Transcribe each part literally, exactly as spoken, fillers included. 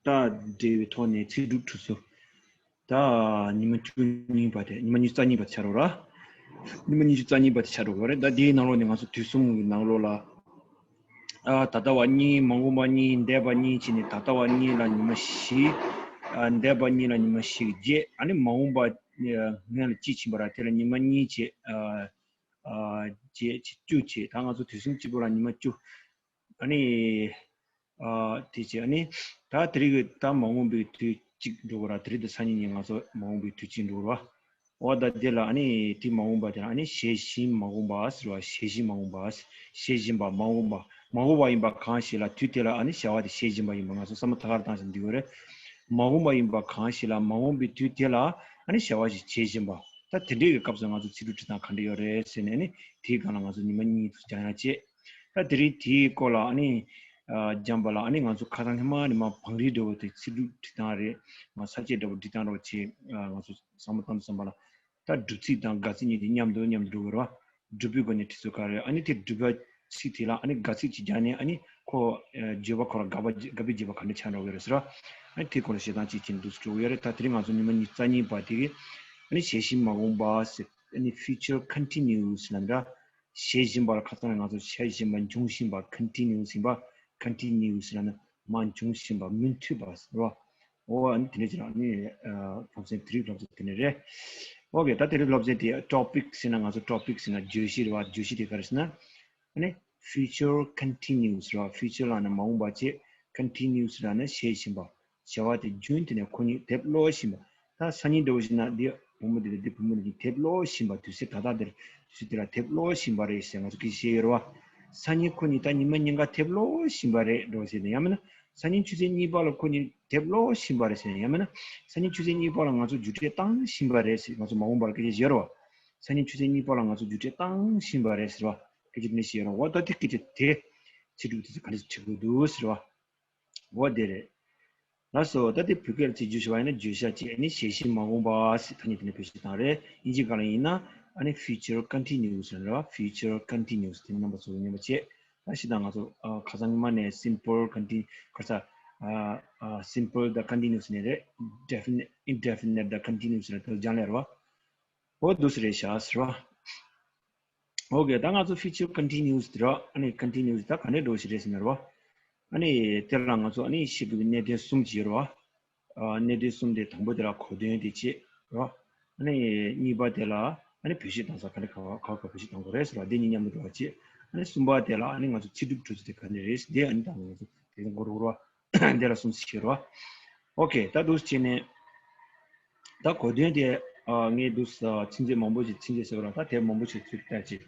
ད་འབྲེལ་བའི་ཐོག་ནས་ཚིག་གྲུབ་གྲུབ་ཚུལ། ད་ཉི་མ་བཅུ་གཉིས་པ་དེ་ཉི་མ་ཉི་ཤུ་རྩ་གཉིས་པ་དེ་ཆགས་འགྲོ་ར། ཉི་མ་ཉི་ཤུ་རྩ་གཉིས་པ་དེ་ཆགས་འགྲོ་གི་རེད། ད་དེའི་ནང་ལོགས་ནས་ང་ཚོ་དུས་གསུམ་གྱི་ནང་ལོགས་ལ། ཨ། ད་ལྟ་བ་གཉིས། མ་འོངས་པ་གཉིས། འདས་པ་གཉིས་བྱས་ནས། ད་ལྟ་བ་གཉིས་ལ་ཉི་མ་བཞི། ཨ། འདས་པ་གཉིས་ལ་ཉི་མ་བཞི་བརྒྱད། ཨ་ནི་མ་འོངས་པ་སྔོན་ལ་གཅིག་ཕྱིན་པ་ར། དེ་ལ་ཉི་མ་གཉིས་བྱས། ཨ། ཨ། བརྒྱད་བྱས་བཅུ་བྱས། ད་ང་ཚོ་དུས་གསུམ་གཅིག་པོ་ལ་ཉི་མ་བཅུ། ཨ་ནི། ཨ། དེ་བྱས། ཨ་ནི། ད་དེ་རིང་གི་ད་མ་འོངས་པའི་དུས་གཅིག་འགྲོ་གི་ར། དེ་རིང་དང་སང་ཉིན་གཉིས་ང་ཚོ་མ་འོངས་པའི་དུས་གཅིག་འགྲོ་གི་ར། འོ། ད་དེ་ལ་ཨ་ནི་དེ་མ་འོངས་པ་དེ་ལ་ཨ་ནི་ཤེས་བཞིན་མ་འོངས་པ་ཟེར་བ། ཤེས་བཞིན་མ་འོངས་པ། ཤེས་བཞིན་པ། མ་འོངས་པ། མ་འོངས་པ་ཡིན་པ་གང་ཞིག་ལ་དུས་དེ་ལ་ཨ་ནི་བྱ་བ་དེ་བྱེད་བཞིན་པ་ཡིན་པ། ང་ཚོ་བསམ་བློ་ཐད་ཀར་བཏང་ཞིག་འདི་ཡོད་རེད། མ་འོངས་པ་ཡིན་པ་གང་ཞིག་ལ་མ་འོངས་པའི་དུས་དེ་ལ་ཨ་ནི་བྱ་བ་ཞིག་བྱེད་བཞིན་པ། ད་དེ་འདྲའི་གི་སྐབས་སུ་ང་ཚོ་ཚིག་གྲུབ་འབྲི་སྟངས་ག་འདྲ་ཡོད་རེད་ཟེར་ནས། ཨ་ནི་དེའི་སྒང་ལ་ང་ཚོ་ཉི་མ་གཉིས་ཙམ་སྦྱང་ཡག་བྱས། ད་དེ་རིང་དེའི་སྐོར་ལ་ཨ་ནི། ཨ། སྦྱངས་པ་ལ་ཨ་ནི་ང་ཚོ་ཁ་སང་སྔོན་མ་ནས་མར་བང་རིམ་འདྲ་བོ་དེ་ཚིག་གྲུབ་འབྲི་སྟངས་རེད། ང་ས་བཅད་འདྲ་བོ་འབྲི་སྟངས་འདྲ་བོ་བྱས། ཨ། ང་ཚོ་བསམ་བློ་བཏང་དུས་ཙམ་པ་ལ། ད་སྒྲུབ་ཚིག་དང་དགག་ཚིག་གཉིས་དེ་མཉམ་དུ་མཉམ་དུ་འགྲོ་གི་རེད་བ། སྒྲུབ་པའི་སྒོ་ནས་འབྲི་ཚུལ་ག་རེ། ཨ་ནི་དེ་སྒྲུབ་པའི་ཚིག་དེ་ལ་ཨ་ནི་དགག་ཚིག་ཅིག་སྦྱར་ནས། ཨ་ནི་ཁོ། ཨ། བརྗོད་པ་ཁོ་རང་དགག་པ། དགག་པའི་བརྗོད་པ་ག་འདྲ་ཆགས་འགྲོ་གི་རེད་ཟེར་བ། ཨ་ནི་དེའི་སྐོར་ལ་བཤད་སྟངས་ཅིག་བྱས་འདུག་སེ་འགྲོ་གི་ཡོད་རེད། ད་དེ་རིང་ང་ཚོ་ཉི་མ་ཉི་ཤུ་རྩ་གཉིས་པ་དེ་གི། ཨ་ནི་བྱེད་བཞིན་མ་འོངས་པ་ཟེར། ཨ་ནི་future continuous ལབ་འདྲ། བྱེད་བཞིན་པ་ལ་ཁ་སང་ང་ཚོ་བྱེད་བཞིན་པ། འབྱུང་བཞིན་པ། continuous ཡིན་པ། continuous ལབ་ན་མར་འབྱུང་བཞིན་པ། མུ་མཐུད་པ་ཟེར་བ། འོ། ཨ་ནི་དེ་འདྲ་ཅིག་ལ་ཨ་ནི། ཨ། སློབ་ཚན། དེ་རིང་སློབ་ཚན་དེ་འདྲ་རེད། ཨོ་ཀེ། ད་དེ་རིང་སློབ་ཚན་དེ་topic ཟེར་ན། ང་ཚོ་topic ཟེར་ན་བརྗོད་གཞི་རེད་བ། བརྗོད་གཞི་དེ་ག་རེ་ཟེར་ན། ཨ་ནི་future continuous རེད་བ། future ལབ་ན་མ་འོངས་པ་བྱས། continuous ལབ་ན་བྱེད་བཞིན་པ། བྱ་བ་དེ་རྒྱུན་དུ་ནས་ཁོ་གཉིས་དེབ་ཀློག་བཞིན་པ། ད་སང་ཉིན་འདྲ་བོ་ཞིག་ན་འདི་བུ་མོ་དེ་དང་འདི་བུ་མོ་དེ་གཉིས་དེབ་ཀློག་བཞིན་པ། དུས་ཚོད་ད་ལྟ་འདིར། དུས་ཚོད་དེ་ལ་དེབ་ཀློག་བཞིན་པ་རེད་ཟེར་ང་ཚོ་སྐད་ཆ་བཤད་ཡོད་རེད་བ། སང་ཉིན་ཁོ་གཉིས་ད་ཉི་མ་ཉིན་གང་དེབ་ཀློག་བཞིན་པ་རེད་འགྲོ་ཟེར་ནས། ཡང་མིན་ན་སང་ཉིན་ཆུ་ཚོད་གཉིས་པ་ལ་ཁོ་གཉིས་དེབ་ཀློག་བཞིན་པ་རེད་ཟེར་ནས། ཡང་མིན་ན་སང་ཉིན་ཆུ་ཚོད་གཉིས་པ་ལ་ང་ཚོ་རྒྱུགས་སྤྲོད་བཏང་བཞིན་པ་རེད་ཟེར། ང་ཚོ་མ་འོངས་པར་སྐད་ཆ་བཤད་ཡོད་རེད་བ། སང་ཉིན་ཆུ་ཚོད་གཉིས་པ་ལ་ང་ཚོ་རྒྱུགས་སྤྲོད་བཏང་བཞིན་པ་རེད་ཟེར་བ། སྐད་ཆ་དེ་འདྲ་བཤད་ཡོད་རེད་བ། འོ། ད་དེ་སྐད་ཆ་དེ་ཚིག་གྲུབ་དེ་ཚོ་ག་འདྲ་བྲི་དགོས་འདུག་ཟེར་བ། འོ་དེ་རེད། ལགས་སོ། ད་དེ་བོད་སྐད་ལ་ཚིག་བསྒྱུར་ཞུ་བ་ཡིན་ན། བརྗོད་བྱ་བྱས། ཨ་ནི་བྱེད་བཞིན་མ་འོངས་པ་ཟེར་ཐ་སྙད་དེ་ནས་བེད་སྤྱོད་བཏང་རེད། དབྱིན་ཇིའི་སྒང་ལ་ཡིན་ན་ཨ་ནི་future continuous ཟེར་རེད་བ། future continuous དེ་རྣམ་པ་ཚོ་ཉན་པ་བྱེད། ད་ཞེ་དྲག་ང་ཚོ། ཨ། ཁ་སང་ཉི་མ་ནས་simple continu- ཁ་སང་། ཨ། ཨ། simple དང་continuous ནས་རེད། definite indefinite དང་continuous ནས་དེ་སྦྱང་ལེ་རེད་བ། འོ་འདུག་སེ་རེད་ཤག་ཟེར་བ། ཨོ་ཀེ། ད་ང་ཚོ་future continuous དེ་ར། ཨ་ནི་continuous ད་ག་འདྲ་འགྲོ་ཞིག་རེད་ཟེར་ན་ར། ཨ་ནི་དེ་ལ་ང་ཚོ་ཨ་ནི་ཤེས་དགོས་ཀྱི་གནད་དོན་གསུམ་ཅིག་ཡོད་ར། ཨ། གནད་དོན་གསུམ་དེ། དང་པོ་དེ་ལ་གོ་དོན་དེ་བྱེད་ར། ཨ་ནི་གཉིས་པ་དེ་ལ་ཨ་ནི་བེད་སྤྱོད་བཏང་ས་ག་འདྲ་ག་བ་ག་བ་ག་བེད་སྤྱོད་བཏང་དགོས་རེད་ཟེར་བ། དེ་གཉིས་མཉམ་དུ་འགྲོ་བ་བྱེད། ཨ་ནི་གསུམ་པ་དེ་ལ་ཨ་ནི་ང་ཚོ་ཚིག་གྲུབ་འགྲོ་ཚུལ་དེ་ག་འདྲ་རེད། དེ་ཨ་ནི་ད་ང་ཚོ་དེ་ཚོ་མགོ་རོགས་ར། དེ་ལ་གསུམ་ཞིག་རོ། ཨོ་ཀེ། ད་འདུག་སེ་བྱས་ནས། ད་གོ་དོན་དེ། ཨ། ངས་འདུག་སེ་ཚིག་མཛོད་མང་པོ་ཞིག། ཚིག་མཛོད་ཟེར་བ་རང་ད་དེབ་མང་པོ་ཞིག་ཚུར་བལྟས་ཅིག་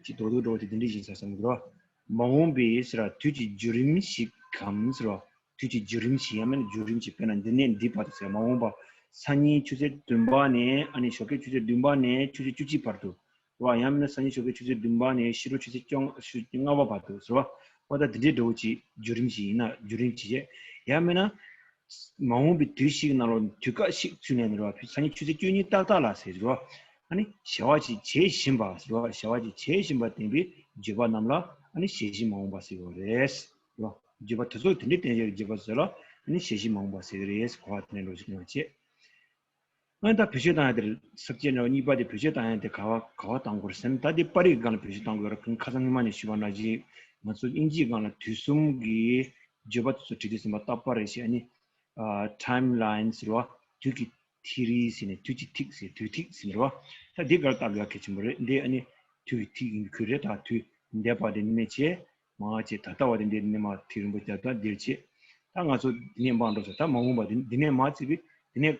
ཅིག་རྡོག་རྡོག་འགྲོ་བ་དེ་འདི་འདྲ་ཡིན་ས་བསམ་གི་འདུག་མ་འོངས་པའི་ཟེར་བ་དུས་ཀྱི་བརྒྱུད་རིམ་ཞིག་གམ་ཟེར་བ། དུས་ཀྱི་བརྒྱུད་རིམ་ཞིག་ཡང་མིན་ན་བརྒྱུད་རིམ་ཞིག་དཔེར་ན་འདི་ནས་འདི་བར་དུ་ཟེར། མ་འོངས་པ་སང་ཉིན་ཆུ་ཚོད་བདུན་པ་ནས་ཨ་ནི་ཞོགས་ཀས་ཆུ་ཚོད་བདུན་པ་ནས་ཆུ་ཚོད་བཅུ་གཅིག་བར་དུ། རེད་བ། ཡང་མིན་ན་སང་ཉིན་ཞོགས་ཀས་ཆུ་ཚོད་བདུན་པ་ནས་ཕྱི་དྲོ་ཆུ་ཚོད་བཅོ་ལྔ་བར་དུ་ཟེར་བ། འོ། ད་འདི་འདྲའི་འདྲ་བོ་ཅིག་བརྒྱུད་རིམ་ཅིག་ཡིན་ན་བརྒྱུད་རིམ་ཅིག་བྱས། ཡང་མིན་ན་མ་འོངས་པའི་དུས་ཤིག་ནང་ལོགས་དུས་སྐབས་ཤིག་ཚུད་ནས་ནི་རེད་བ། སང་ཉིན་ཆུ་ཚོད་བཅུ་གཉིས་ཏག་ཏག་ལ་ཟེར་རེད་བ། ཨ་ནི་བྱ་བ་ཅིག་བྱེད་བཞིན་པ་ཟེར་བ། བྱ་བ་ཅིག་བྱེད་བཞིན་པ་བསྟན་པའི་བརྗོད་པ་རྣམས་ལ་ཨ་ནི་བྱེད་བཞིན་མ་འོངས་པ་ཟེར་བ་རེད། རེད་བ། བརྗོད་པ་དེ་ཚོ་དེ་འདྲའི་བསྟན་བྱའི་བརྗོད་པ་ཚོ་ལ་ཨ་ནི་བྱེད་བཞིན་མ་འོངས་པ་ཟེར་གི་རེད། གོ་བ་དེ་ནས་འགྲོ་ཞིག་ཡོང་བ་བྱེད། ཨ་ནི་ད་བེད་སྤྱོད་བཏང་ཡ་དེར་ས་བཅད་འདྲ་བ་གཉིས་པ་དེ་བེད་སྤྱོད་བཏང་ཡ་དེ་ག་བ་ག་བ་བཏང་དགོས་རེད་ཟེར་ན། ད་དེ་པར་རིས་སྒང་ལ་བེད་སྤྱོད་བཏང་དགོས་རེད། ཁ་སང་སྔོན་མ་ནས་ཞུས་པ་ནང་བཞིན་ང་ཚོ་དབྱིན་ཇིའི་སྒང་ལ་དུས་གསུམ་གྱི་བརྗོད་པ་དེ་ཚོ་བྲིས་དུས་ཙམ་པ་ད་པར་རིས་ཞེས། ཨ་ནི་ཨ་timeline ཟེར་བ། དུས་ཀྱི་ཐིག་རིས་ཟེར་ནས། དུས་ཀྱི་ཐིག་ཟེར། དུས་ཐིག་ཟེར་བ། ད་དེ་གར་ལྟ་དགོས་གལ་ཆེན་པོ་རེད། འདི་ཨ་ནི་དུས་ཀྱི་ཐིག་ཡིན་ཁུལ་རེད། ད་དུས་འདས་པ་དེ་ནས་བྱས། མ་བྱས། ད་ལྟ་བ་དེ་འདི་ནས་མ་ཐིག་རིང་པོ་བརྒྱབ། ད་འདིར་བྱས། ད་ང་ཚོ་འདི་ནས་མར་འགྲོ་ཚར། ད་མ་འོངས་པ་དེ་འདི་ནས་མར་བརྩིས་པས། འདི་ནས་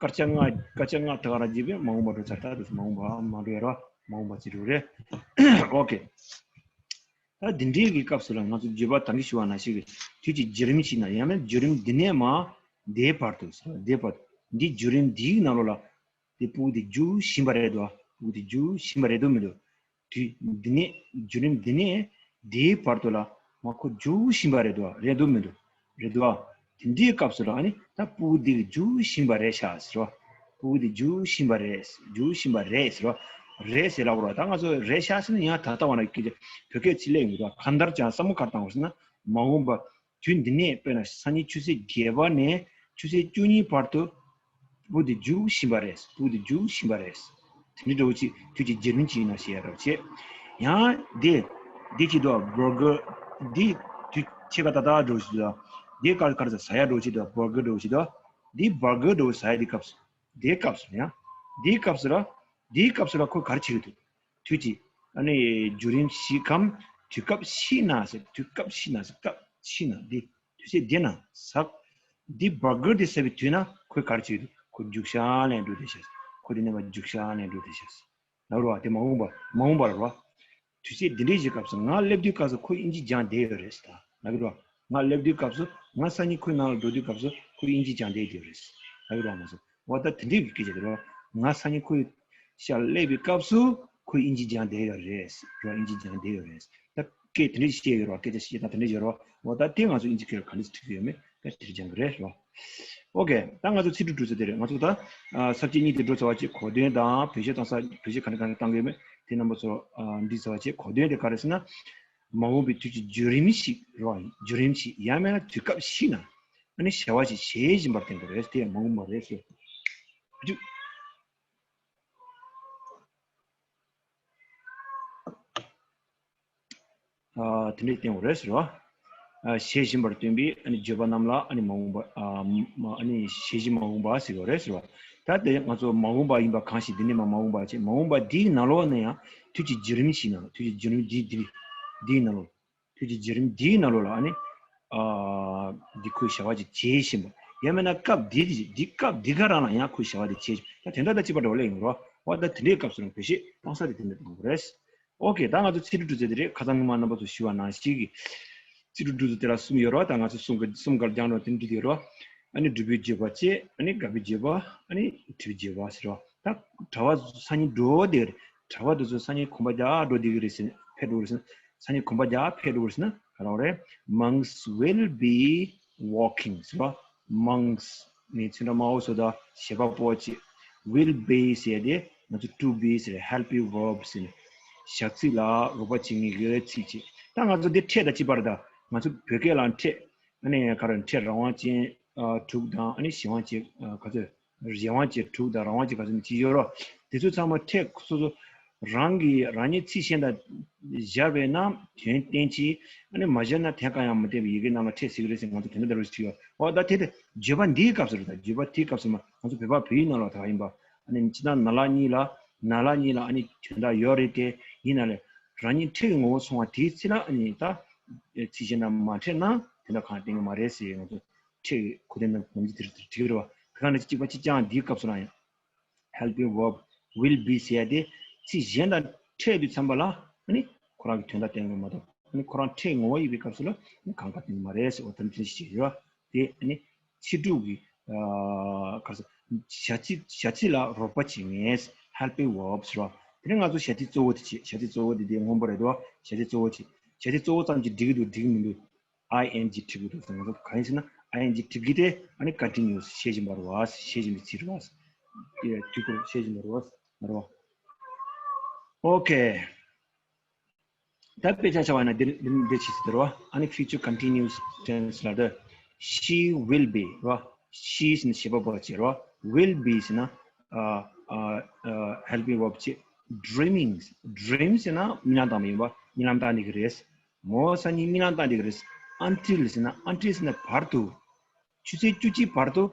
སྐར་ཆ་ལྔ། སྐར་ཆ་ལྔ་ད་ག་རང་བརྗེས་པས་མ་འོངས་པ་འགྲོ་ཚར། ད་དུས་མ་འོངས་པ་མ་འགྲོ་ཡ་ར། མ་འོངས་པ་བརྩི་འགྲོ་རེད། ཨོ་ཀེ། ད་འདི་འདྲའི་གི་སྐབས་སུ་ལ་ང་ཚོ་བརྗོད་པ་ད་གིན་ཞུ་བ་ནང་བཞིན་གྱི་དུས་ཀྱི་བརྒྱུད་རིམ་ཞིག་ན། ཡང་ན་བརྒྱུད་རིམ་འདི་ནས་མར་འདས་བར་དུ་ཟེར་བ། འདས་བར་དུ། འདི་བརྒྱུད་རིམ་འདིའི་ནང་ལོགས་ལ། དེ་ཕྲུ་གུ་དེ་རྒྱུགས་བཞིན་པ་རེད་འདུག་བ། ཕྲུ་གུ་དེ་རྒྱུགས་བཞིན་པ་རེད་འདུག་མི་འདུག་དུས་འདི་ནས། བརྒྱུད་རིམ་འདི་ནས་འདིའི་བར་དུ་ལ་མར་ཁོ་རྒྱུགས་བཞིན་པ་རེད་འདུག་བ། རེད་འདུག་མི་འདུག་རེད་འདུག་བ། དེ་འདྲའི་སྐབས་སུ་ལ་ཨ་ནི་ད་ཕྲུ་གུ་དེ་རྒྱུགས་བཞིན་པ་རེད་ཤག་ཟེར་བ། ཕྲུ་གུ་དེ་རྒྱུགས་བཞིན་པ་རེད། རྒྱུགས་བཞིན་པ་རེད་ཟེར་བ། རེད་ཟེར་ལབ་དགོས་རེད་བ། ད་ང་ཚོ་རེད་ཤག་ཟེར་ན་ཡང་ད་ལྟ་བ་ན་སྐད་ཆ་བོད་སྐད་ཚིག་ལེགས་ཡོང་གི་འདུག་བ། གང་ལྟར་ཀྱང་བསམ་བློ་ག་རེ་བཏང་དགོས་ཟེར་ན། མ་འོངས་པ། དུས་འདི་ནས་དཔེར་ན་སང་ཉིན་ཆུ་ཚོད་བརྒྱད་པ་ནས་ཆུ་ཚོད་བཅུ་གཉིས་བར་དུ་སྤུ་དེ་རྒྱུག་བཞིན་པ་རེད། སྤུ་དེ་རྒྱུག་བཞིན་པ་རེད། དེ་འདྲ་འདྲ་བོ་ཅིག་དུས་ཀྱི་བརྒྱུད་རིམ་ཅིག་ཡིན་ན་བཤད་ཡ་འདྲ་བོ་བྱས། ཡང་དེ་དེ་ཅིག་འདུག་བར་གར་འདི་དུས་ཕྱེད་ཀ་ཏག་ཏག་འདྲ་བོ་ཞིག་འདུག་དེ་ག་ག་རེ་ཟ་ཡ་འདྲ་བོ་ཅིག་འདུག་བར་གར་འདྲ་བོ་ཞིག་འདུག་འདི་བར་གར་འདྲ་བོ་ཟ་ཡ་དེ་སྐབས་སུ། དེའི་སྐབས་སུ་ཡང་། དེའི་སྐབས་སུ་ལ། དེའི་སྐབས་སུ་ལ་ཁོས་ག་རེ་བྱེད་ཀྱི་འདུག་དུས་ཀྱི། ཨ་ནི་བརྒྱུད་རིམ་ཞིག་གམ། དུས་སྐབས་ཤིག་ན་ཟེར། དུས་སྐབས་ཤིག་ན་ཟེར། སྐབས་ཤིག་ན་འདི། དུས་ཚོད་འདི་ན་ཟག་འདི་བར་གར་འདི་ཟ་བའི་དུས་ན་ཁོས་ག་རེ་བྱེད་ཀྱི་འདུག་ཁོ་རྒྱུག་ཤར་ནས་འགྲོ་བསྡད་ཤག་ཁོ་དེ་ནས་མར་རྒྱུག་ཤར་ནས་འགྲོ་བསྡད་ཤག་ལབ་རེད་བ། དེ་མ་འོངས་པ། མ་འོངས་པ་རེད་བ། དུས་ཚོད་འདི་འདྲའི་ཞིག་སྐབས་སུ་ང་སླེབས་དུས་སྐབས་སུ་ཁོ་དབྱིན་ཇི་སྦྱངས་བསྡད་ཡོད་རེད་ད་ལབ་ཀྱི་རེད་བ། ང་སླེབས་དུས་སྐབས་སུ། ང་སང་ཉིན་ཁོའི་ནང་ལ་འགྲོ་དུས་སྐབས་སུ་ཁོ་དབྱིན་ཇི་སྦྱངས་བསྡད་ཡོད་རེད་ལབ་ཀྱི་རེད་བ། མ་སོང་། འོ་ད་དེ་འདྲའི་སྐད་ཆ་དེ་རེད་བ། ང་སང་ཉིན་ཁོའི་ཤག་སླེབས་པའི་སྐབས་སུ་ཁོ་དབྱིན་ཇི་སྦྱངས་བསྡད་ཡོད་རེད་རེད་བ། དབྱིན་ཇི་སྦྱངས་བསྡད་ཡོད་རེད། ད་སྐད་དེ་འདྲ་ཞིག་བཤད་ཡོད་རེད་བ། སྐད་ཆ་བཤད་སྟངས་དེ་འདྲ་ཞིག་ཡོད་རེད་བ། འོ་ད་དེ་ང་ཚོ་དབྱིན་ཇི་སྐད་ལ་ག་འདྲ་ཞིག་འཁྲིད་ཀྱི་ཡོད་མེད། ད་དེ་སྦྱང་གི་རེད་རོ། ཨོ་ཀེ། ད་ང་ཚོ་ཚིག་འབྲུ་འབྲུ་ཚོ་དེ་རེད། ང་ཚོ་ད་ཨ་ས་བཅད་གཉིས་དེ་འགྲོ་ཚར་བ་བཅས་གོ་དོན་དང་བེད་སྤྱོད་གཏོང་ས་བེད་སྤྱོད་ག་འདྲ་ག་འདྲ་གཏོང་གི་ཡོད་མེད་དེ་རྣམ་པ་ཚོ་ཨ་འདྲི་ཚར་བ་བཅས་གོ་དོན་དེ་ག་རེ་ཟེར་ན། མ་འོངས་པའི་དུས་ཀྱི་བརྒྱུད་རིམ་ཞིག་རོ། བརྒྱུད་རིམ་ཞིག་ཡང་མིན་ན་དུས་སྐབས་ཤིག་ན་ཨ་ནི་བྱ་བ་ཞིག་བྱེད་བཞིན་པར་བསྟན་དགོས་རེད། དེ་མ་འོངས་པ་རེད་ཟེར། ཨ་དེ་འདྲའི་བསྟན་དགོས་རེད་ཟེར་བ། ཨ་བྱེད་བཞིན་པར་སྟོན་པའི་ཨ་ནི་བརྗོད་པ་རྣམས་ལ་ཨ་ནི་མ་འོངས་པ། ཨ་མ་ཨ་ནི་བྱེད་བཞིན་མ་འོངས་པ་ཟེར་དགོས་རེད་ཟེར་བ། ད་དེ་ང་ཚོ་མ་འོངས་པ་ཡིན་པ་གང་ཞིག་འདི་ནས་མ་མ་འོངས་པ་བྱེད། མ་འོངས་པ་འདིའི་ནང་ལོགས་ནས་ཡང་དུས་ཀྱི་བརྒྱུད་རིམ་ཞིག་ནང་དུས་ཀྱི་བརྒྱུད་རིམ་འདི་འདི་འདིའི་ནང་ལོགས། དུས་ཀྱི་བརྒྱུད་རིམ་འདིའི་ནང་ལོགས་ལ་ཨ་ནི། ཨ་འདི་ཁོས་བྱ་བ་ཅིག་བྱེད་བཞིན་པ། ཡང་མིན་ན་སྐབས་འདི་འདི་འདི་སྐབས་འདི་ག་རང་ལ་ཡང་ཁོས་བྱ་བ་དེ་བྱེད་བཞིན་པ། ད་དེ་འདྲ་ད་ཅི་པ་འདྲ་བ་ལས་ཡིན་རོ། འོ་ད་དེ་འདྲའི་སྐབས་སུ་རང་བེད་སྤྱོད་གཏོང་ས་དེ་དེ་འདྲ་གཏོང་དགོས་རེད། ཨོ་ཀེ། ད་ང་ཚོ་ཚིག་འབྲུ་འབྲུ་ཚོ་དེ་རེད། ཁ་སང་སྔོན་མ་རྣམ་པ་ཚོ་ཞུས་པ་ནང་བཞིན་གྱི་ཚིག་འབྲུ་འབྲུ་ཚོ་དེ་ལ་གསུམ་ཡོད་རོ། ད་ང་ཚོ་གསུམ་ག་གསུམ་གར་སྦྱངས་རོ། དེ་འདྲ་ཡོད་རོ། ཨ་ནི་སྒྲུབ་པའི་བརྗོད་པ་བཅས། ཨ་ནི་དགག་པའི་བརྗོད་པ། ཨ་ནི་འཁྲིད་པའི་བརྗོད་པ་ཟེར་རོ། ད་གྲྭ་པ་སང་ཉིན་འགྲོ་བསྡད་རེད། གྲྭ་པ་དེ་ཚོ་སང་ཉིན་གོམ་པ་རྒྱག་འགྲོ་བསྡད་ཀྱི་རེད་ཟེར། ཕེབས་འགྲོ་རེད་ཟེར། སང་ཉིན་གོམ་པ་རྒྱག་ཕེབས་འགྲོ་རེད་ཟེར་ན་ག་རེ་རེད། Monks will be walking ཟེར་བ། Monks ནི་ཚོན་ཁྲ་དམར་པོ་བཟོ་ད་བྱེད་པ་པོ་བྱེད། Will be ཟེར་དེ་ང་ཚོ་to be ཟེར། helping verb ཟེར་ནས་བྱ་ཚིག་ལ་རོགས་པ་བྱེད་མཁན་གྱི་ཚིག་བྱེད། ད་ང་ཚོ་འདི་ཕྲད་དང་གཅིག་པ་རེད། ད་ང་ཚོ་བོད་སྐད་ལའང་ཕྲད། ཨ་ནི་ག་རེ་ཕྲད་རང་དབང་ཅན་ཨ་དྲུག་དང་། ཨ་ནི་གཞན་དབང་ཅན་ཨ་ག་ཚོད། གཞན་དབང་ཅན་དྲུག་དང་རང་དབང་ཅན་ག་ཚོད་ཅིག་ཡོད་རོ། དེ་ཚོ་ཚང་མ་ཕྲད་སོ་སོ་རང་གི་རང་ཉིད་ཚིག་གཞན་དང་སྦྱར་བས་ན་དོན་བསྟན་གྱི། ཨ་ནི་མ་སྦྱར་ན་དོན་གང་ཡང་མི་བསྟན་པའི་ཡི་གེ་རྣམས་ལ་ཕྲད་ཟེར་གྱི་རེད་ཟེར། ང་ཚོ་དོན་དག་འདྲ་བོ་ཞིག་ཡོད། འོ་ད་དེ་དེ་བརྗོད་པ་འདིའི་སྐབས་སུ་རེད། ད་བརྗོད་པ་དེའི་སྐབས་སུ་མ་ང་ཚོ་བོད་པ་བོད་ཡིག་ནང་ལ་ད་ཡིན་པ། ཨ་ནི་སྤྱིར་བཏང་ན་ལ་གཉིས་ལ་ན་ལ་གཉིས་ལ་ཨ་ནི་དོན་དག་ཡོད་རེད་དེ། ཡིན་ན་ལས་རང་ཉིད་ཕྲད་ཀྱི་ངོ་བོ་སོང་བ་དེའི་ཚེ་ལ་ཨ་ནི་ད་ཚིག་གཞན་དང་མ་ཕྲད་ན་དོན་དག་གང་བསྟན་གྱི་མ་རེད་ཟེར། ང་ཚོ་ཕྲད་ཀྱི་གོ་དོན་དང་ནམ་རྒྱུན་དེ་རེད་དེ་འགྲིག་རེད་བ། དེ་ག་ནས་གཅིག་པ་གཅིག་རྐྱང་འདིའི་སྐབས་སུ་རང་ཡང་། Helping verb will be ཟེར་ཡ་དེ་ཚིག་གཞན་དང་ཕྲད་དུས་ཙམ་པ་ལ་ཨ་ནི་ཁོ་རང་གི་དོན་དག་བསྟན་གྱི་མ་གཏོགས། ཨ་ནི་ཁོ་རང་ཕྲད་ངོ་བོ་ཡིན་པའི་སྐབས་སུ་ལ་ཨ་ནི་གང་ག་བསྟན་གྱི་མ་རེད་ཟེར་བ་དམ་ཚིག་ཞིག་ཡོད། དེ་ཨ་ནི་ཚིག་འབྲུ་གི་ཨ་ག་རེ་ཟེར། བྱ་ཚིག་བྱ་ཚིག་ལ་རོགས་པ་བྱེད་མཁན། Helping verb ཟེར་བ། དེ་ནས་ང་ཚོ་བྱ་ཚིག་གཙོ་བོ་དེ་བྱེད། བྱ་ཚིག་གཙོ་བོ་དེ་དེ་སྔོན་པོ་རེད་དོ། བྱ་ཚིག་གཙོ་བོ་བྱེད། བྱ་ཚིག་གཙོ་བོ་ཙམ་གྱིས་འགྲིག་གི་འདུག་འགྲིག་གི་མི་འདུག ing འཁྲིད་དགོས་འདུག་ཟེར། ང་ཚོ་གང་ཡིན་ཟེར་ན་ing འཁྲིད་གི་དེ་ཨ་ནི་continuous བྱེད་བཞིན་པ་རེད་བ། བྱེད་བཞིན་པའི་ཚིག་རེད་བ། དུས་འཁོར་བྱེད་བཞིན་པ་རེད་བ། རེད་བ། ཨོ་ཀེ། ད་དཔེ་ཆ་བཞག་པ་ཡིན་ན་འདིར་འདིར་འདིར་ཕྱིན་ཚུལ་དེ་རེད་བ། ཨ་ནི་future continuous tense ལ་དེ་she will be རེད་བ། She ཟེར་ན་བྱེད་པ་པོ་བྱེད་རེད་བ། Will be ཟེར་ན་ཨ་ཨ་ཨ་helping verb བྱེད། Dreaming, dream ཟེར་ན་རྨི་ལམ་བཏང་བ་ཡིན་པ། རྨི་ལམ་བཏང་བསྡད་ཀྱི་རེད། མོ་སང་ཉིན་རྨི་ལམ་བཏང་བསྡད་ཀྱི་རེད། Until ཟེར་ན་until ཟེར་ན་བར་དུ། ཆུ་ཚོད་བཅུ་གཅིག་བར་དུ། རེད་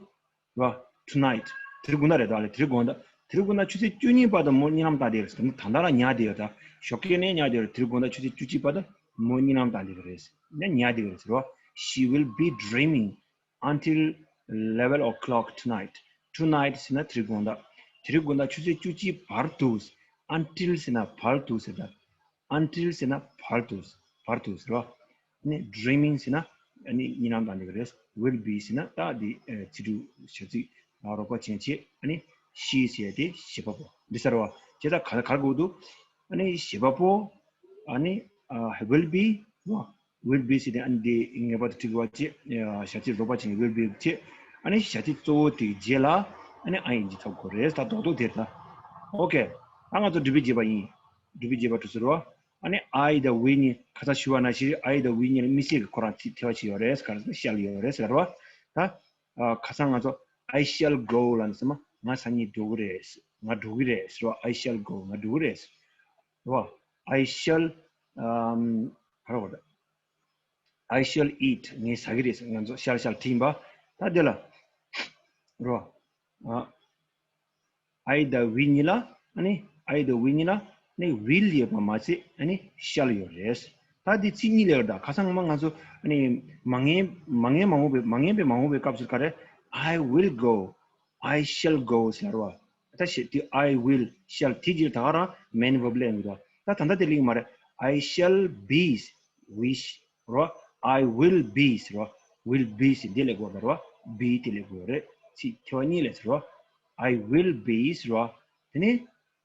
བ། Tonight དེ་རིང་དགོང་དག་རེད་ད། ལས་དེ་རིང་དགོང་དག་དེ་རིང་དགོང་དག་ཆུ་ཚོད་བཅུ་གཉིས་བར་དུ་མོ་རྨི་ལམ་བཏང་བསྡད་ཀྱི་རེད། ད་ད་ལྟ་རང་ཉལ་བསྡད་ཡོད་ད། ཞོགས་ཀས་ནས་ཉལ་བསྡད་ཡོད་རེད། དེ་རིང་དགོང་དག་ཆུ་ཚོད་བཅུ་གཅིག་བར་དུ་མོ་རྨི་ལམ་བཏང་བསྡད་ཀྱི་རེད། ཉལ་ཉལ་བསྡད་ཀྱི་རེད་ཟེར་བ། She will be dreaming until eleven o'clock tonight. Tonight ཟེར་ན་དེ་རིང་དགོང་དག་དེ་རིང་དགོང་དག་ཆུ་ཚོད་བཅུ་གཅིག་བར་དུ། Until ཟེར་ན་བར་དུ་ཟེར་ད། Until ཟེར་ན་བར་དུ། བར་དུ་ཟེར་བ། ཨ་ནི་dreaming ཟེར་ན་ཨ་ནི་རྨི་ལམ་བཏང་བསྡད་ཀྱི་རེད། Will be ཟེར་ན་ད་འདི་ཨ་ཚིག་འབྲུ་བྱ་ཚིག་ཨ་རོགས་པ་ཅན་བྱེད། ཨ་ནི་she ཟེར་ཡ་དེ་བྱེད་པ་པོ་འདི་ཟེར་བ། བྱས་ཙང་ག་ག་རེ་དགོས་འདུག་ཨ་ནི་བྱེད་པ་པོ་ཨ་ནི་ཨ་will be རོ། Will be ཟེར་དེ་ཨ་ནི་འདི་ངེས་པར་དུ་འཁྲིད་དགོས་པ་བྱེད། ཨ་བྱ་ཚིག་རོགས་པ་ཅན་will be བྱེད། ཨ་ནི་བྱ་ཚིག་གཙོ་བོ་དེའི་རྗེས་ལ་ཨ་ནི་ing ཐོབ་དགོས་རེད། ད་རྡོག་རྡོག་དེ་ད། ཨོ་ཀེ། ད་ང་ཚོ་སྒྲུབ་པའི་རྗེས་པ་ཡིན། སྒྲུབ་པའི་རྗེས་པ་འགྲོ་ཟེར་བ། ཨ་ནི་I དང་we གཉིས་ཁ་སང་ཞུས་པ་ནང་བཞིན་I དང་we གཉིས་ལ་དམིགས་བསལ་གྱི་ཁོ་རང་ཚིག་ཐེ་བ་ཅིག་ཡོད་རེད། ག་རེ་ཟེར་ན་shall ཡོད་རེད་ཟེར་བ། ད་ཨ་ཁ་སང་ང་ཚོ་I shall go ལབ་ནས་ཟེར་མ། ང་སང་ཉིན་འགྲོ་གི་རེད། ང་འགྲོ་གི་རེད་ཟེར་བ། I shall go ང་འགྲོ་གི་རེད་ཟེར་བ། I shall ཨམ་ག་རེ་བ། I shall eat ངས་ཟ་གི་རེད་ཟེར། ང་ཚོ་shall shall བྲིས་ཡིན་པ། ད་དེ་ལ་རོ། ཨ། I དང་we གཉིས་ལ་ཨ་ནི་I དང་we གཉིས་ལ་ནི་will ཡོད་པ་མ་ཟད་ཨ་ནི་shall ཡོད་རེད། ད་འདི་ཚིག་གཉིས་ལས་ཡོད་ད། ཁ་སང་ང་ང་ཚོ་ཨ་ནི་མ་ངེས་མ་ངེས་མ་འོངས་པའི་མ་ངེས་པའི་མ་འོངས་པའི་སྐབས་སུ་ག་རེ། I will go I shall go ཟེར་བ། ད་ཞེས་དེ་I will shall དེ་རྗེས་ད་ག་རང་main verb ལས་ཡོད་ད། ད་ད་ལྟ་དེ་ལས་མ་རེད། I shall be we རོ། I will be ཟེར་བ། will be ཟེར་འདི་ལས་གོ་བ་རོ། be དེ་ལས་གོ་རེད། ཚིག་ཐེ་བ་གཉིས་ལས་ཟེར་བ། I will be ཟེར་བ། དེ་ནི་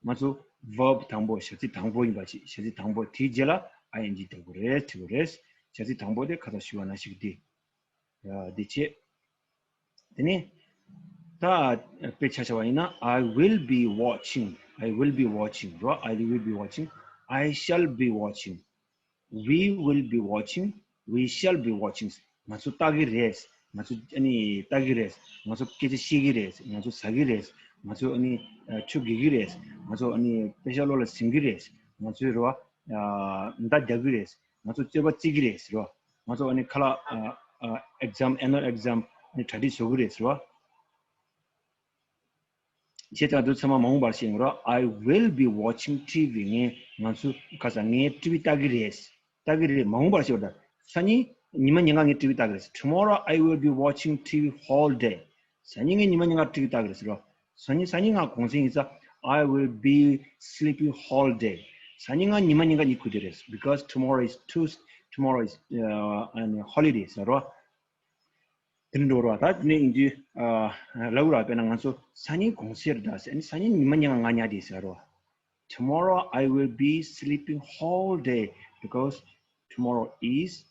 ང་ཚོ་verb དང་པོ་བྱ་ཚིག་དང་པོ་ཡིན་པ་ཅིག་བྱ་ཚིག་དང་པོ་དེའི་རྗེས་ལ་I N G འདེབས་དགོས་རེད། བྲིས་དགོས་རེད། བྱ་ཚིག་དང་པོ་དེ་ཁ་སང་ཞུས་པ་ནང་བཞིན་འདི་ཡ་འདི་བྱེད། དེ་ནི་ད་དཔེ་ཆ་བཞག་པ་ཡིན་ན། I will be watching. I will be watching རོ། I will be watching. I shall be watching. We will be watching. We shall be watching. ང་ཚོ་ལྟ་གི་རེད། ང་ཚོ་ཨ་ནི་ལྟ་གི་རེད། ང་ཚོ་སྐད་ཆ་བཤད་གི་རེད། ང་ཚོ་ཟ་གི་རེད། ང་ཚོ་ཨ་ནི་ཆུ་གི་གི་རེད། ང་ཚོ་ཨ་ནི་དཔེ་ཆ་ཀློག་ལ་ཟིན་གི་རེད། ང་ཚོའི་རོ། མདའ་རྒྱག་གི་རེད། ང་ཚོ་རྩོད་པ་རྩེ་གི་རེད་ཟེར་བ། ང་ཚོ་ཨ་ནི་ཁ་ལག་ཨ་ཨ་exam annual exam ཨ་ནི་གྲ་སྒྲིག་བཟོ་གི་རེད་ཟེར་བ། བྱས་ཙང་དུ་ཚང་མ་མ་འོངས་པར་ཤེས་ངོ་ར། I will be watching T V. ངས་ང་ཚོ་ཁ་སང་ངས་ཊི་ཝི་ལྟ་གི་རེད། ལྟ་གི་རེད། མ་འོངས་པར་ཤེས་པ་ད། སང་ཉིན་ཉི་མ་ཉིན་གང་ངས་ཊི་ཝི་ལྟ་གི་རེད། Tomorrow I will be watching T V whole day. སང་ཉིན་ངས་ཉི་མ་ཉིན་གང་ཊི་ཝི་ལྟ་གི་རེད་ཟེར་རོ། སང་ཉིན་སང་ཉིན་ང་གུང་སེང་ཡིན་ས། I will be sleeping whole day. སང་ཉིན་ང་ཉི་མ་ཉིན་གང་གཉིད་ཁུག་རྒྱུ་རེད། Because tomorrow is Tuesday, tomorrow is uh, an holiday ཟེར་རོ། དེ་འདྲ་འགྲོ་རོ། ད་དེ་ནས་ཡིན་དུས་ལབ་ར། དཔེར་ན་ང་ཚོ་སང་ཉིན་གུང་སེང་རེད་ད་ཟེར། ཨ་ནི་སང་ཉིན་ཉི་མ་ཉིན་གང་ང་ཉལ་བསྡད་ཟེར་རོ། Tomorrow I will be sleeping whole day because tomorrow is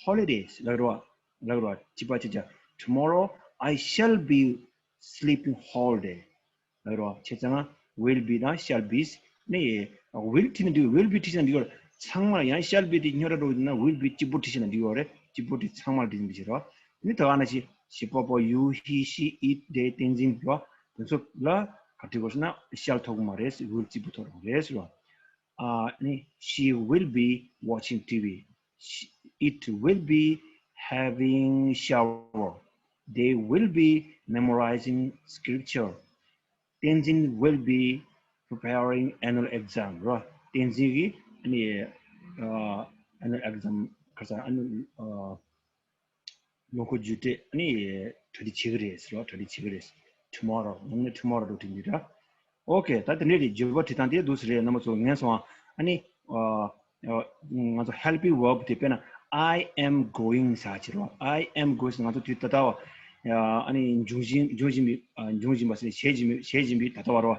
holidays ལབ་རོ། ལབ་རོ། གཅིག་པ་གཅིག་ཆ། Tomorrow I shall be sleeping whole day ལབ་རོ། བྱས་ཙང་will be དང་shall be ནི་will བྲིས་ན་འགྲིག will be བྲིས་ན་འགྲིག་རོ། ཚང་མ་ཡང་shall be དེ་སྙོར་ར་འགྲོ་ཡིན་ན་will be གཅིག་པོ་བྲིས་ན་འགྲིག་ཡོད་རེད། གཅིག་པོ་བྲིས། ཚང་མ་བྲིས་ན་འགྲིག་རོ། ནི་ད་ག་ནང་བཞིན་she, Popo, you, he, she, it, they, Tenzin རོ། དེ་ཚོ་ལ་ག་འབྲི་དགོས་ཟེར་ན་shall ཐོགས་མ་རེད། will གཅིག་པུ་ཐོགས་རོགས་རེད་ཟེར་བ། ཨ་ནི་she will be watching T V. She, it will be having shower. They will be memorizing scripture. Tenzin will be preparing annual exam རོ། བསྟན་འཛིན་གྱིས་ཨ་ནི་ཨ་annual exam ག་རེ་ཟེར། annual ཨ་ལོ་འཁོར་བརྒྱུད་སྤྲོད་ཨ་ནི་གྲ་སྒྲིག་བྱེད་ཀྱི་རེད་ཟེར་བ། གྲ་སྒྲིག་བྱེད་ཀྱི་རེད། Tomorrow ནམ་ནས་tomorrow འགྲོ་དྲན་གྱི་ར། ཨོ་ཁེ། ད་དེ་འདྲས་རེད། བརྗོད་པ་བྲིས་སྟངས་དེ་འདུག་སེ་རེད། རྣམ་པ་ཚོ་ངན་སོང་ཨ་ནི་ཨ་ཨ་ང་ཚོ་helping verb དེ་དཔེར་ན་I am going ཟེར་བྱེད་རོགས། I am going ཟེར་ང་ཚོ་དུས་ད་ལྟ་བ་ཨ་ནི་འབྱུང་བཞིན་འབྱུང་བཞིན་པའི་ཨ་འབྱུང་བཞིན་པ་ཟེར་བྱེད་བཞིན་པའི་བྱེད་བཞིན་པའི་ད་ལྟ་བ་རོ།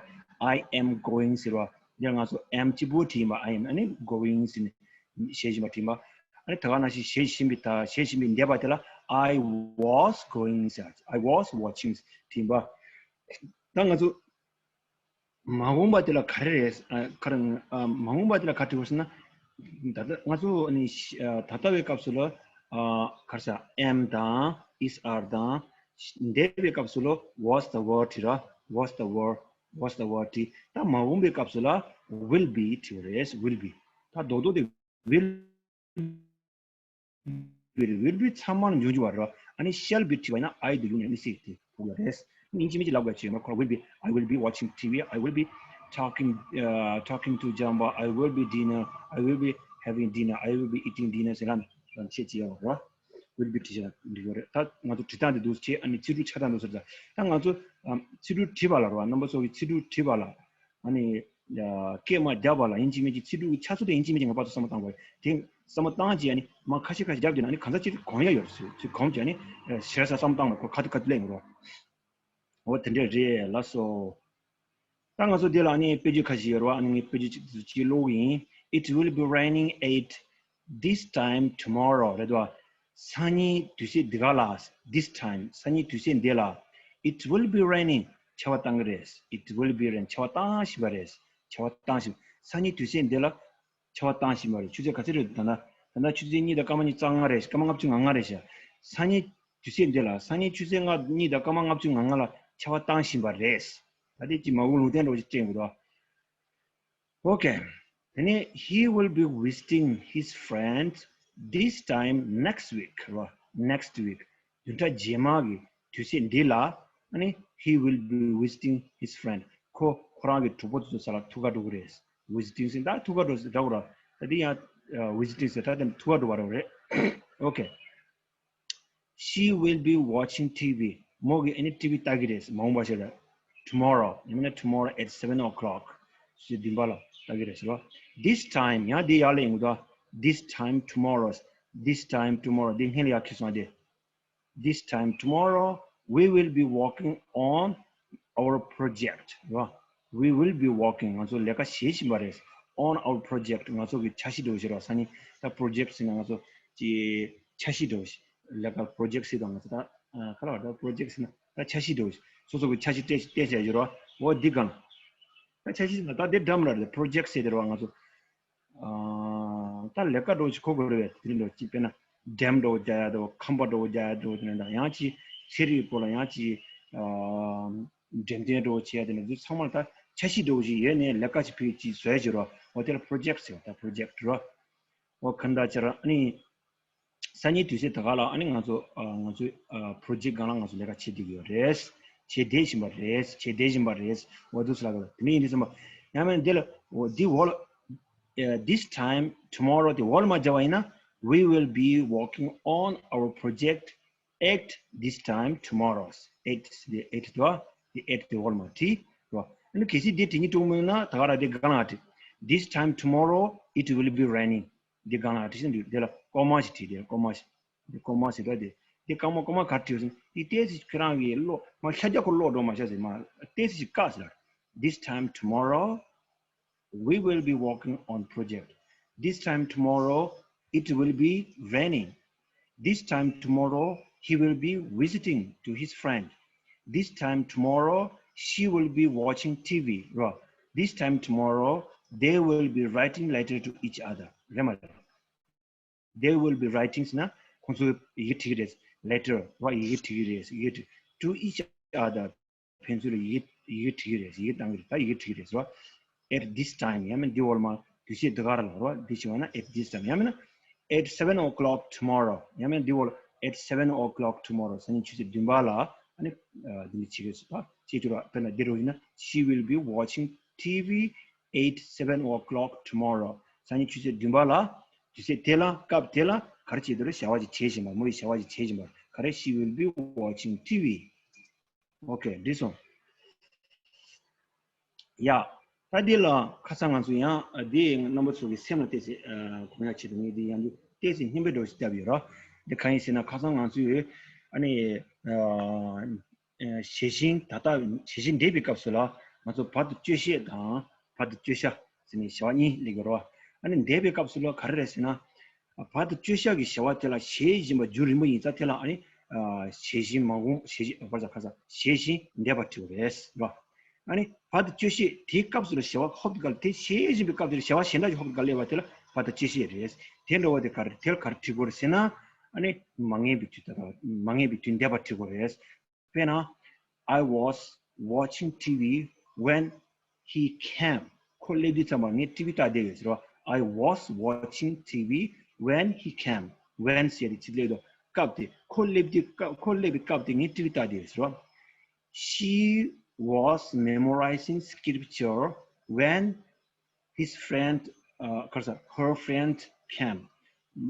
I am going ཟེར་བ། འདིར་ང་ཚོ་am གཅིག་པུ་བྲིས་ཡིན་པ། I am ཨ་ནི་going ཟེར་ནས་བྱེད་བཞིན་པ་བྲིས་ཡིན་པ། ཨ་ནི་ད་ག་ནང་བཞིན་བྱེད་བཞིན་པའི་ད་བྱེད་བཞིན་པའི་འདས་པ་དེ་ལ་I was going ཟེར། I was watching བྲིས་ཡིན་པ། ད་ང་ཚོ་མ་འོངས་པ་དེ་ལ་ག་རེ་རེད། ཨ་ག་རེ་ཨ་མ་འོངས་པ་དེ་ལ་ག་རེ་བྲིས་པ་ཟེར་ན། ད་ལྟ་ང་ཚོ་ཨ་ནི་ཨ་ད་ལྟ་བའི་སྐབས་སུ་ལ་ཨ་ག་རེ་ཟེར། am དང་is are དང་། འདས་པའི་སྐབས་སུ་ལ་was the were བྲིས་ར། was the were was the were བྲིས། ད་མ་འོངས་པའི་སྐབས་སུ་ལ་will be བྲིས་པ་རེད། will be ད་རྡོག་རྡོག་དེ་will will be will be ཚང་མ་ལ་འབྱུང་རྒྱུ་བ་རེད། ཨ་ནི་shall be བྲིས་པ་ཡིན་ན་I དེ་ཡོང་ནས་ཨ་ནི་སྲིད་དེ་ཕུག་ལ་རེད། ཨིན་ཇི་མི་ཇི་ལབ་དགོས་ཀྱི་ཡོད་མ་ཁོ་will be I will be watching T V. I will be talking uh, talking to Jamba. I will be dinner. I will be having dinner. I will be eating dinner ཟེར་ན་རང་ཆེ་ཆེ་ཡོད་རེད། will be བྲིས་ཤག་འདི་ཡོད་རེད། ད་ང་ཚོ་བྲིས་སྟངས་འདི་འདུག་བྱས། ཨ་ནི་ཚིག་འབྲུ་ཆགས་སྟངས་འདུག་ཟེར། ད་ང་ཚོ་ཨམ་ཚིག་འབྲུ་བྲིས་པ་ལ་རོ། རྣམ་པ་ཚོ་གི་ཚིག་འབྲུ་བྲིས་པ་ལ་ཨ་ནི་སྐད་མ་རྒྱབ་པ་ལ་ཨིན་ཇི་མི་ཇི་ཚིག་འབྲུ་ཆགས་ཚུལ་དེ་ཨིན་ཇི་མི་ཇི་ངོ་མ་ཚོ་བསམ་བློ་བཏང་དགོས། དེ་བསམ་བློ་བཏང་རྗེས་ཨ་ནི་མ་ཁ་ཤས་ཁ་ཤས་རྒྱབ་རྗེས་ཨ་ནི་གང་ཟག་གཅིག་གོན་ཡ་ཡོད་རེད། ཚིག་གོན་རྗེས་ཨ་ནི་ཞེ་ས་བསམ་བློ་བཏང་ལ་ཁོ་ཁ་ཐུག་ཁ་ཐུག་ལས་ངོ་རོ། འོ་དེ་འདྲས་རེད་ལགས་སོ། ད་ང་ཚོ་འདི་ལ་ཨ་ནི་དཔེ་བརྗོད་ཁ་ཤས་ཡོད་རེད་བ། ཨ་ནི་ངས་དཔེ་བརྗོད་ཅིག་ཅིག་ཀློག་གི་ཡིན། It will be raining at this time tomorrow རེད་བ། སང་ཉིན་དུས་ཚོད་འདི་ག་ལ། this time སང་ཉིན་དུས་ཚོད་འདི་ལ། It will be raining ཆར་པ་བཏང་གི་རེད། It will be rain ཆར་པ་བཏང་བཞིན་པ་རེད། ཆར་པ་བཏང་བཞིན། སང་ཉིན་དུས་ཚོད་འདི་ལ། ཆར་པ་བཏང་བཞིན་པ་རེད། ཆུ་ཚོད་ག་ཚོད་རེད། ད་ལྟ་ད་ལྟ་ཆུ་ཚོད་གཉིས་དང་སྐར་མ་ཉི་ཤུ་རྩ་ལྔ་རེད། སྐར་མ་ལྔ་བཅུ་ང་ལྔ་རེད་ཤག་སང་ཉིན་དུས་ཚོད་འདི་ལ། སང་ཉིན་ཆུ་ཚོད་ལྔ་གཉིས་དང་སྐར་མ་ལྔ་བཅུ་ང་ལྔ་ལ་ཆར་པ་བཏང་བཞིན་པ་རེད། ད་དེ་ཅི་མ་འོངས་ལུང་བསྟན་འདྲ་བོ་ཞིག་སྤྲད་འདུག་དོ། Okay. དེ་ནས he will be visiting his friend this time next week རེད་བ། Next week. བདུན་ཕྲག་རྗེས་མ་གི་དུས་ཚོད་འདི་ལ། ཨ་ནི་he will be visiting his friend. ཁོ་ཁོ་རང་གི་གྲོགས་པོ་དེ་ཚོ་ས་ལ་ཐུག་ག་འགྲོ་གི་རེད། Visiting ཟེར་ད་ཐུག་ག་འགྲོ་ཟེར་འདྲ་བོ་ར། ད་འདི་ཡང་ཨ་visiting ཟེར་ད་དེ་ཐུག་ག་འགྲོ་བ་རེད། Okay. She will be watching T V. མོ་གིས་ཨ་ནི་ཊི་ཝི་ལྟ་གི་རེད། མ་འོངས་པ་ཞིག་ལ། Tomorrow. ཡང་མིན་ན་tomorrow at seven o'clock. ཞེས་བདུན་པ་ལ་ལྟ་གི་རེད་ཟེར་བ། This time. ཡང་འདི་ཡར་ལ་ཡིན་གོ། This time tomorrow. This time tomorrow. འདི་སྔོན་ལ་ཡར་ཁྱེར་སོང་དེ། This time tomorrow, we will be working on our project. རེད་བ། We will be working. ང་ཚོ་ལས་ཀ་བྱེད་བཞིན་པ་རེད། On our project. ང་ཚོ་གི་འཆར་གཞི་འདྲ་བོ་ཞིག་རེད་བ། སང་ཉིན་ད་project ཟེར་ན་ང་ཚོ་ཅི་འཆར་གཞི་འདྲ་བོ་ཞིག་ལས་ཀ་project ཟེར་དང་ང་ཚོ་ད་ཨ་ག་རེ་ལབ་རེད། Project ཟེར་ན་ད་འཆར་གཞི་འདྲ་བོ་ཞིག་སོ་སོ་གི་འཆར་གཞི་སྤྲད་སྤྲད་བྱས་ཡོད་རེད་བ། འོ་འདི་གང་ད་འཆར་གཞི་ཟེར་ན་ད་འདི་འདྲ་མོ་རེད། Project ཟེར་དེ་རེད་བ། ང་ཚོ་ཨ་ད་ལས་ཀ་འདྲ་བོ་ཞིག་ཁོ་དགོས་རེད་བས། དེ་རིང་འདྲ་བོ་ཅིག་དཔེར་ན་འགྲེམས་འདྲ་བོ་རྒྱག་ཡ་འདྲ་བོ། ཁང་པ་འདྲ་བོ་རྒྱག་ཡ་འདྲ་བོ། དེ་ནས་ད་ཡང་ཅིག་ཚན་རིག་སྐོར་ལ་ཡང་ཅིག་ཨ་འགྲེམས་སྟོན་འདྲ་བོ་བྱེད་ཡ་དེ་ནས་འདི་ཚང་མ་ལ་ད་འཆར་གཞི་འདྲ་བོ་ཞིག་ཡོད་ནས་ལས་ཀ་ཞིག་ཕུལ་ཅིག་བཟོ་ཡ་ཞིག་རེད་བ། འོ་དེ་ལ་Project ཟེར་བ། ད་Project རེད་བ། འོ་གང་ལྟར་ཅིག་ར་ཨ་ནི། སང་ཉིན་དུས་ཚོད་ད་ག་ལ་ཨ་ནི་ང་ཚོ་ཨ་ང་ཚོའི་ཨ་project སྒང་ལ་ང་ཚོ་ལས་ཀ་བྱེད་བསྡད་ཀྱི་ཡོད་རེད། བྱེད་བསྡད་བཞིན་པ་རེད། བྱེད་བསྡད་བཞིན་པ་རེད། འོ་འདུག་སེ་ལབ་ཀྱི་ཡོད། དེ་ནས་ཡིན་དུས་ཙམ་པ་ཡང་མིན་འདི་ལ་འོ་འདི་འོག་ལ་ཨ་this time tomorrow དེ་འོག་ལ་མར་སྦྱར་བ་ཡིན་ན། We will be working on our project at this time tomorrow. At དེ་at དེ་བ་དེ་at དེ་འོག་ལ་མར་བྲིས་རོ། ཨ་ནི་གལ་སྲིད་དེ་བྲིས་སྙིང་བྲོ་མོད་ན་ད་ག་ར་དེ་སྒང་ལ་བྲིས། This time tomorrow it will be raining. འདི་སྒང་ལ་བྲིས་ན་འདུག་དེ་ལ་ཀོ་མ་ཞིག་བྲིས། དེ་ལ་ཀོ་མ་ཞིག་འདི་ཀོ་མ་ཞིག་རེད་དེ། འདི་ཀོ་མ་ཀོ་མ་ག་རེ་བྲིས་ཟིན་འདི་ཏོག་ཙམ་ཁྱེད་རང་གིས་ཀློག་མ་ཤ་རྒྱག་ཁོ་ཀློག་འགྲོ་མ་ཤ་ཟེར་མ་ཏོག་ཙམ་ཞིག་བཀག་ཟེར། This time tomorrow we will be working on project. This time tomorrow it will be raining. This time tomorrow he will be visiting to his friend. This time tomorrow she will be watching T V རོ། This time tomorrow they will be writing letter to each other. རེད་མ་རེད། They will be writing ཟེར་ན་ཁོང་ཚོས་ཡི་གེ་བྲིས་ཀྱི་རེད། Letter རོ། ཡི་གེ་བྲིས་ཀྱི་རེད། ཡི་གེ་བྲིས། To each other. ཕན་ཚུན་ལ་ཡི་གེ་ཡི་གེ་བྲིས་ཀྱི་རེད། ཡི་གེ་བཏང་གི་རེད། ད་ཡི་གེ་བྲིས་ཀྱི་རེད་ཟེར་བ། At this time. ཡང་མིན་འདི་འོག་ལ་མར་དུས་ཚོད་འདི་ག་ར་ལ་རོ། འདི་བྱས་པ་ན་at this time. ཡང་མིན་ན་at seven o'clock tomorrow. ཡང་མིན་འདི་འོག་ལ་at seven o'clock tomorrow. སང་ཉིན་ཆུ་ཚོད་བདུན་པ་ལ་ཨ་ནི་འདི་འདྲ་བྱེད་ཀྱི་རེད་ཟེར་བ། བྱེད་ཀྱི་རེད། དཔེར་ན་འདི་འདྲ་ཡིན་ན། She will be watching T V at seven o'clock tomorrow. སང་ཉིན་ཆུ་ཚོད་བདུན་པ་ལ་དུས་ཚོད་དེ་ལ་སྐབས་དེ་ལ་ག་རེ་བྱེད་འདུག་རེད། བྱ་བ་ཅིག་བྱེད་བཞིན་པ། མོ་ཡིས་བྱ་བ་ཅིག་བྱེད་བཞིན་པ་ག་རེ། She will be watching T V. Okay, འགྲིག་སོང་། ཡ། ད་འདི་ལ་ཁ་སང་ང་ཚོ་ཡང་འདི་རྣམ་པ་ཚོ་གི་སེམས་ལ་ཏོག་ཙམ་གོ་ཡག་ཆེད་དུ་ངས་འདི་ཡང་འདི་ཏོག་ཙམ་སྙན་པའི་འདྲ་བོ་ཞིག་བཏབ་ཡོད་རོ། འདི་གང་ཡིན་ཟེར་ན་ཁ་སང་ང་ཚོས་ཨ་ནི་ཨ་ཨ་ཞལ་བཞིན་ད་ལྟ་ཞལ་བཞིན་འདེབས་པའི་སྐབས་སུ་ལ་ང་ཚོ་བར་དུ་སྤྱོད་བཤད་དང་བར་དུ་སྤྱོད་བྱ་ཟེར་ནས་བྱ་བ་གཉིས་སླེབས་ཀྱི་རོ། ཨ་ནི་འདེབས་པའི་སྐབས་སུ་ལ་ག་རེ་རེད་ཟེར་ན། བར་དུ་སྤྱོད་བྱ་གི་བྱ་བ་དེ་ལ་བྱེད་བཞིན་པ་རྒྱུན་རིང་པོ་ཡིན་ཙང་དེ་ལ་ཨ་ནི་ཨ་བྱེད་བཞིན་མ་འོངས་བྱེད་བཞིན་བར་དུ་ཁ་སང་བྱེད་བཞིན་འདེབས་པ་བྲིས་པ་རེད་རོ། ཨ་ནི་བར་དུ་སྤྱོད་བྱེད་དེའི་སྐབས་སུ་ལ་བྱ་བ་ཧོབ་ཏེ་ག་ལ་དེ་བྱེད་བཞིན་པའི་སྐབས་དེ་ལ་བྱ་བ་གཞན་དག་ཅིག་ཧོབ་ཏེ་ག་ལ་སླེབས་པ་དེ་ལ་བར་དུ་སྤྱོད་བྱེད་རེད། དེ་འདྲ་བ་དེ་ག་རེ་དེ་ལ་ག་རེ་བྲིས་དགོས་རེད་ཟེར་ན། ཨ་ནི་མ་ངེས་པའི་དུས་ད་ལྟ་མ་ངེས་པའི་དུས་འདེབས་པ་བྲིས་དགོས་རེད། དཔེར་ན། I was watching T V when he came. ཁོ་སླེབས་དུས་ཙམ་པ་ངས་ཊི་ཝི་ལྟ་བསྡད་ཡོད་ཟེར་བ། I was watching T V when he came. When ཟེར་དེ་ཅི་སླེབས་དོ། སྐབས་དེ་ཁོ་སླེབས་དུས་སྐབས་ཁོ་སླེབས་པའི་སྐབས་དེ་ངས་ཊི་ཝི་ལྟ་བསྡད་ཡོད་ཟེར་བ། She was memorizing scripture when his friend, uh, ག་རེ་ཟ། her friend came.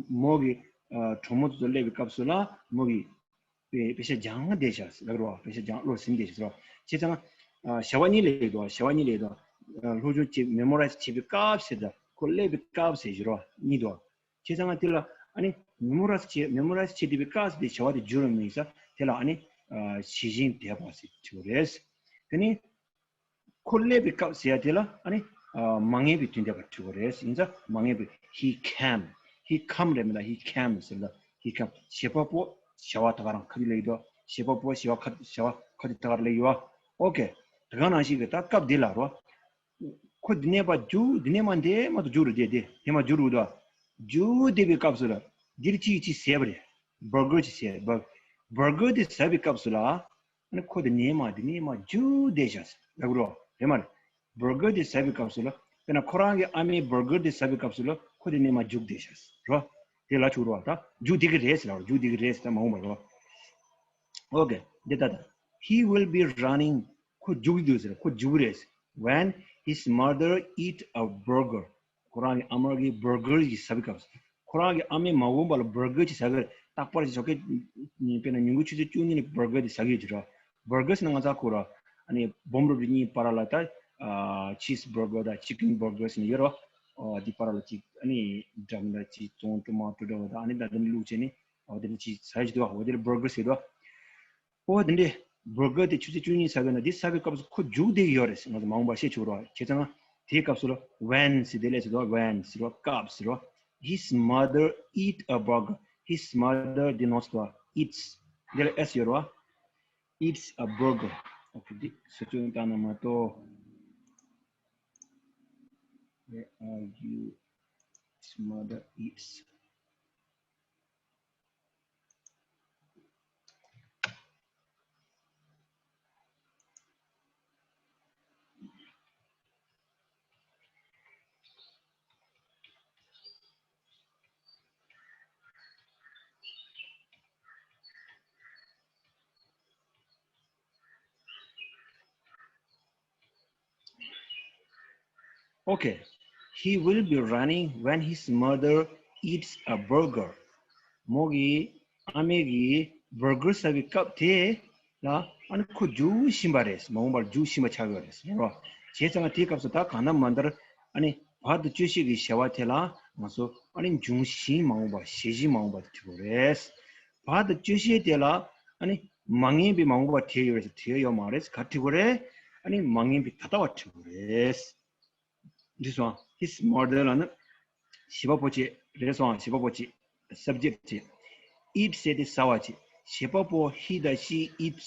མོ་གི་ཨ་གྲོགས་མོ་དེ་ཚོ་སླེབས་པའི་སྐབས་སུ་ལ་མོ་གི་དཔེ་དཔེ་ཆ་སྦྱང་བསྡད་བཞག་ཟེར་རོ། དཔེ་ཆ་སྦྱང་བློར་ཟིན་བསྡད་བཞག་ཟེར་རོ། བྱས་ཙང་ཨ་བྱ་བ་གཉིས་སླེབས་འདུག་བྱ་བ་གཉིས་སླེབས་འདུག་ཨ་སློབ་སྦྱོང་བྱེད་མེ་མོ་རའི་ཛི་བྱེད་པའི་སྐབས་ཟེར་དང་ཁོ་སླེབས་པའི་སྐབས་ཟེར་བཞག་རོ། གཉིས་འདུག་བྱས་ཙང་དེ་ལ་ཨ་ནི་མེ་མོ་རའི་ཛི་བྱེད་མེ་མོ་རའི་ཛི་བྱེད་བསྡད་པའི་སྐབས་ཟེར་དེ་བྱ་བ་དེ་བསྒྱུར་རོ་མིན་ས་དེ་ལ་ཨ་ནི་ཨ་བྱེད་བཞིན་བསྡད་པ་ཟེར་བྱེད་དགོས་རེད། དེ་ནི། ཁོ་སླེབས་པའི་སྐབས་ཟེར་ཡ་དེ་ལ་ཨ་ནི་ཨ་མ་ངེས་པའི་དུས་འདེབས་པ་བྲིས་དགོས་རེད། ཡིན་ཙང་མ་ངེས་པའི་he came. He come རེད་མི་ད། He came ཟེར་ད། He came བྱེད་པ་པོ་བྱ་བ་ད་ག་རང་ཁ་ཅིག་སླེབས་ཡོད། བྱེད་པ་པོ་བྱ་བ་ཁ་བྱ་བ་ཁ་ཅིག་ད་ག་རང་སླེབས་ཡོད། ཨོ་ཀེ། ད་ག་ནང་བཞིན་གྱི་ད་སྐབས་འདི་ལ་རོ། ཁོ་འདི་ནས་ཕར་རྒྱུག་འདི་ནས་མར་འདི་མ་གཏོགས་རྒྱུག་རུ་བསྡད་དེ་དེ་མར་རྒྱུག་རུ་འདུག་རྒྱུག་བསྡད་པའི་སྐབས་སུ་ལ་འདིར་ཅིག་ཅིག་ཟས་པ་རེད། བར་གར་ཅིག་ཟས་བར་བར་གར་དེ་ཟ་བའི་སྐབས་སུ་ལ། ཨ་ནི་ཁོ་དེ་ནས་མར་དེ་ནས་མར་རྒྱུག་བསྡད་ཤག་ཟེར་ལབ་རོ། རེད་མ་རེད། བར་གར་དེ་ཟ་བའི་སྐབས་སུ་ལ། དཔེར་ན་ཁོ་རང་གི་ཨ་མའི་བར་གར་དེ་ཟ་བའི་སྐབས་སུ་ལ་ཁོ་དེ་ནས་མར་རྒྱུག་བསྡད་ཤག་ཟེར་རོ། དེ་ལ་ཆུག་རོ། ད་རྒྱུག་བསྡད་ཀྱི་རེད་ཟེར་ལབ་རོ། རྒྱུག་བསྡད་ཀྱི་རེད་ཟེར། ད་མ་འོངས་པ་རོ། ཨོ་ཀེ། འདི་ལྟ་ད། He will be running. ཁོ་རྒྱུག་གི་འདུག་ཟེར། ཁོ་རྒྱུག་གི་རེད། When his mother eat a burger. ཁོ་རང་གི་ཨ་མ་གིས་བར་གར་ཞིག་ཟ་བའི་སྐབས་སུ། ཁོ་རང་གི་ཨ་མས་མ་འོངས་པ་ལ་བར་གར་ཞིག་ཟ་གི་རེད། རྟག་པར་ཞིག་ཞོགས་ཀས་དཔེར་ན་ཉིན་གུང་ཆུ་ཚོད་བཅུ་གཉིས་ནས་བར་གར་དེ་ཟ་གི་ཡོད་ཀྱི་རེད། བར་གར་ཟེར་ན་ང་ཚོ་གོ་ར། ཨ་ནི་སྦོམ་རུབ་རེ་གཉིས་བར་ལ་ད་ཆིས་བར་གར་དང་ཅི་ཀིན་བར་གར་ཟེར་ནས་ཡོད་རོ། འདི་བར་ལ་ཅིག་ཨ་ནི་འགྲམ་ལ་ཅིག་བཙོང་ཀྲུ་མ་ཀྲུ་འདྲ་བ་དང་ཨ་ནི་ད་དེ་ནས་བླུགས་བྱས་ནས་འོ་དེ་འདྲ་ཅིག་ཟ་ཡ་ཞིག་འདུག་འོ་དེ་ལ་བར་གར་ཟེར་འདུག་འོ་དེ་འདྲའི་བར་གར་དེ་ཆུ་ཚོད་བཅུ་གཉིས་ཟ་གི་ན་དེ་ཟ་བའི་སྐབས་སུ་ཁོ་རྒྱུག་བསྡད་ཡོད་རེད། ང་ཚོ་མ་འོངས་པ་བཤད་ཆོག་རོགས། བྱས་ཙང་དེའི་སྐབས་སུ་ལ་when ཟེར་དེ་ལས་ཟེར་རོགས། When ཟེར་རོགས། སྐབས་ཟེར་རོགས། His mother eat a burger. His mother དེ་ནོར་སོང་། Eats དེ་ལ་s ཡོད་རོགས། Eats a burger. Okay དེ་ཟེར་ཚུལ་བཏང་ན་མ་གཏོགས། Where are you? His mother eats. Okay. He will be running when his mother eats a burger. མོ་གི་ཨ་མས་ཀྱི་བར་གར་ཟ་བའི་སྐབས་དེ་ལ་ཨ་ནི་ཁོ་རྒྱུག་བཞིན་པ་རེད། མ་འོངས་པར་རྒྱུག་བཞིན་པ་ཆགས་ཡོད་རེད་རོ། བྱས་ཙང་དེའི་སྐབས་སུ་ད་གང་ལྟར་མ་ལྟར་ཨ་ནི་བར་དུ་གཅོད་བྱེད་ཀྱི་བྱ་བ་དེ་ལ་ང་ཚོ་ཨ་ནི་འབྱུང་བཞིའི་མ་འོངས་པ། བྱེད་བཞིའི་མ་འོངས་པ་དེ་འབྲི་དགོས་རེད། བར་དུ་གཅོད་བྱེད་དེ་ལ་ཨ་ནི་མ་ངེས་པའི་མ་འོངས་པ་བྲིས་ཡོད་རེད། བྲིས་ཡོད་མ་རེད། ག་རེ་འབྲི་དགོས་རེད། ཨ་ནི་མ་ངེས་པའི་ད་ལྟ་བ་འབྲི་དགོས་རེད། འདི་སོང་། His mother ལ་ནི་བྱེད་པ་པོ་བྱེད་རེད་སོང་། བྱེད་པ་པོ་བྱེད། Subject བྱེད། Eat ཟེར་དེ་ཟ་བ་བྱེད། བྱེད་པ་པོ་he དང་she eat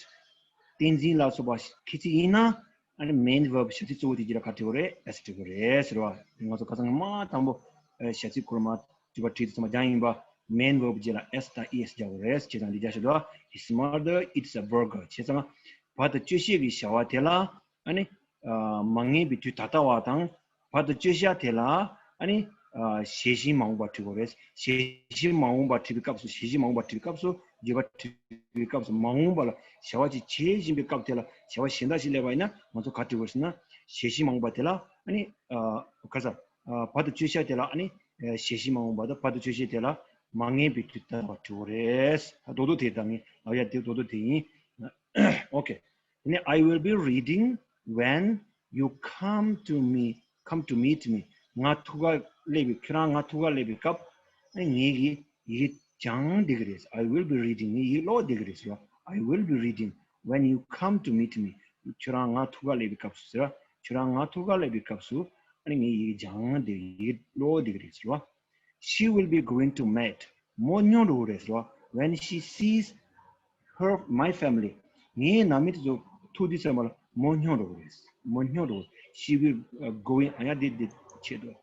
བསྟན་འཛིན་ལ་སོགས་པ་ཁྱེད་ཅིག་ཡིན་ན། ཨ་ནི་main verb བྱ་ཚིག་གཙོ་བོ་དེ་རྒྱུད་ལ་ག་རེ་བྲིས་དགོས་རེད། s བྲིས་དགོས་རེད་ཟེར་བ། ང་ཚོ་ཁ་སང་མ་དང་པོ་བྱ་ཚིག་གོར་མ་བྲིས་པ་བྲིས་དུས་ཙམ་པ་རྒྱང་ཡིན་པ། main verb རྗེས་ལ་s དང་es རྒྱག་དགོས་རེད། བྱས་ཙང་འདི་རྒྱག་ཤོག་དོ། His mother eats a burger. བྱས་ཙང་བར་དུ་གཅོད་བྱེད་ཀྱི་བྱ་བ་དེ་ལ་ཨ་ནི་མ་ངེས་པའི་དུས་ད་ལྟ་བ་དང་། བར་དུ་གཅོད་བྱ་དེ་ལ་ཨ་ནི་བྱེད་བཞིན་མ་འོངས་པ་བྲིས་དགོས་རེད། བྱེད་བཞིན་མ་འོངས་པ་བྲིས་པའི་སྐབས་སུ། བྱེད་བཞིན་མ་འོངས་པ་བྲིས་པའི་སྐབས་སུ། བརྗོད་པ་བྲིས་པའི་སྐབས་སུ་མ་འོངས་པ་ལ་བྱ་བ་ཅིག་བྱེད་བཞིན་པའི་སྐབས་དེ་ལ་བྱ་བ་གཞན་དག་ཞིག་སླེབས་པ་ཡིན་ན་ང་ཚོ་ག་རེ་བྲིས་དགོས་ཟེར་ན། བྱེད་བཞིན་མ་འོངས་པ་དེ་ལ་ཨ་ནི་ག་ས་བར་དུ་གཅོད་བྱ་དེ་ལ་ཨ་ནི་བྱེད་བཞིན་མ་འོངས་པ་དང་བར་དུ་གཅོད་བྱེད་དེ་ལ་མ་ངེས་པའི་དུས་ད་ལྟ་བ་བྲིས་དགོས་རེད། ད་རྡོག་རྡོག་དེ་ད་ངས་ལབ་ཡ་དེ་རྡོག་རྡོག་དེ་ཡིན། Okay. དེ་ནས་I will be reading when you come to me, come to meet me. ང་ཐུག་ག་སླེབས་པའི། ཁྱོད་རང་ང་ཐུག་ག་སླེབས་པའི་སྐབས་ཨ་ནི་ངས་ཀྱི་ཡི་གེ་སྦྱང་བསྡད་ཀྱི་རེད། I will be reading. ངས་ཡི་གེ་ཀློག་བསྡད་ཀྱི་རེད་ཟེར་བ། I will be reading when you come to meet me. ཁྱོད་རང་ང་ཐུག་ག་སླེབས་པའི་སྐབས་སུ་ཟེར་བ། ཁྱོད་རང་ང་ཐུག་ག་སླེབས་པའི་སྐབས་སུ་ཨ་ནི་ངས་ཡི་གེ་སྦྱང་བསྡད། ཡི་གེ་ཀློག་བསྡད་ཀྱི་རེད་ཟེར་བ། She will be going to meet. མོ་སྙོན་འགྲོ་གི་རེད་ཟེར་བ། When she sees her, my family. ངའི་ནང་མི་དེ་ཚོ་ཐུག་དུས་ཙམ་པ་ལ་མོ་སྙོན་འགྲོ་གི་རེད། མོ་སྙོན་འགྲོ་གི་རེད། She will, uh, going. ཨ་ཡ་དེ་དེ་ཆེད་དུ།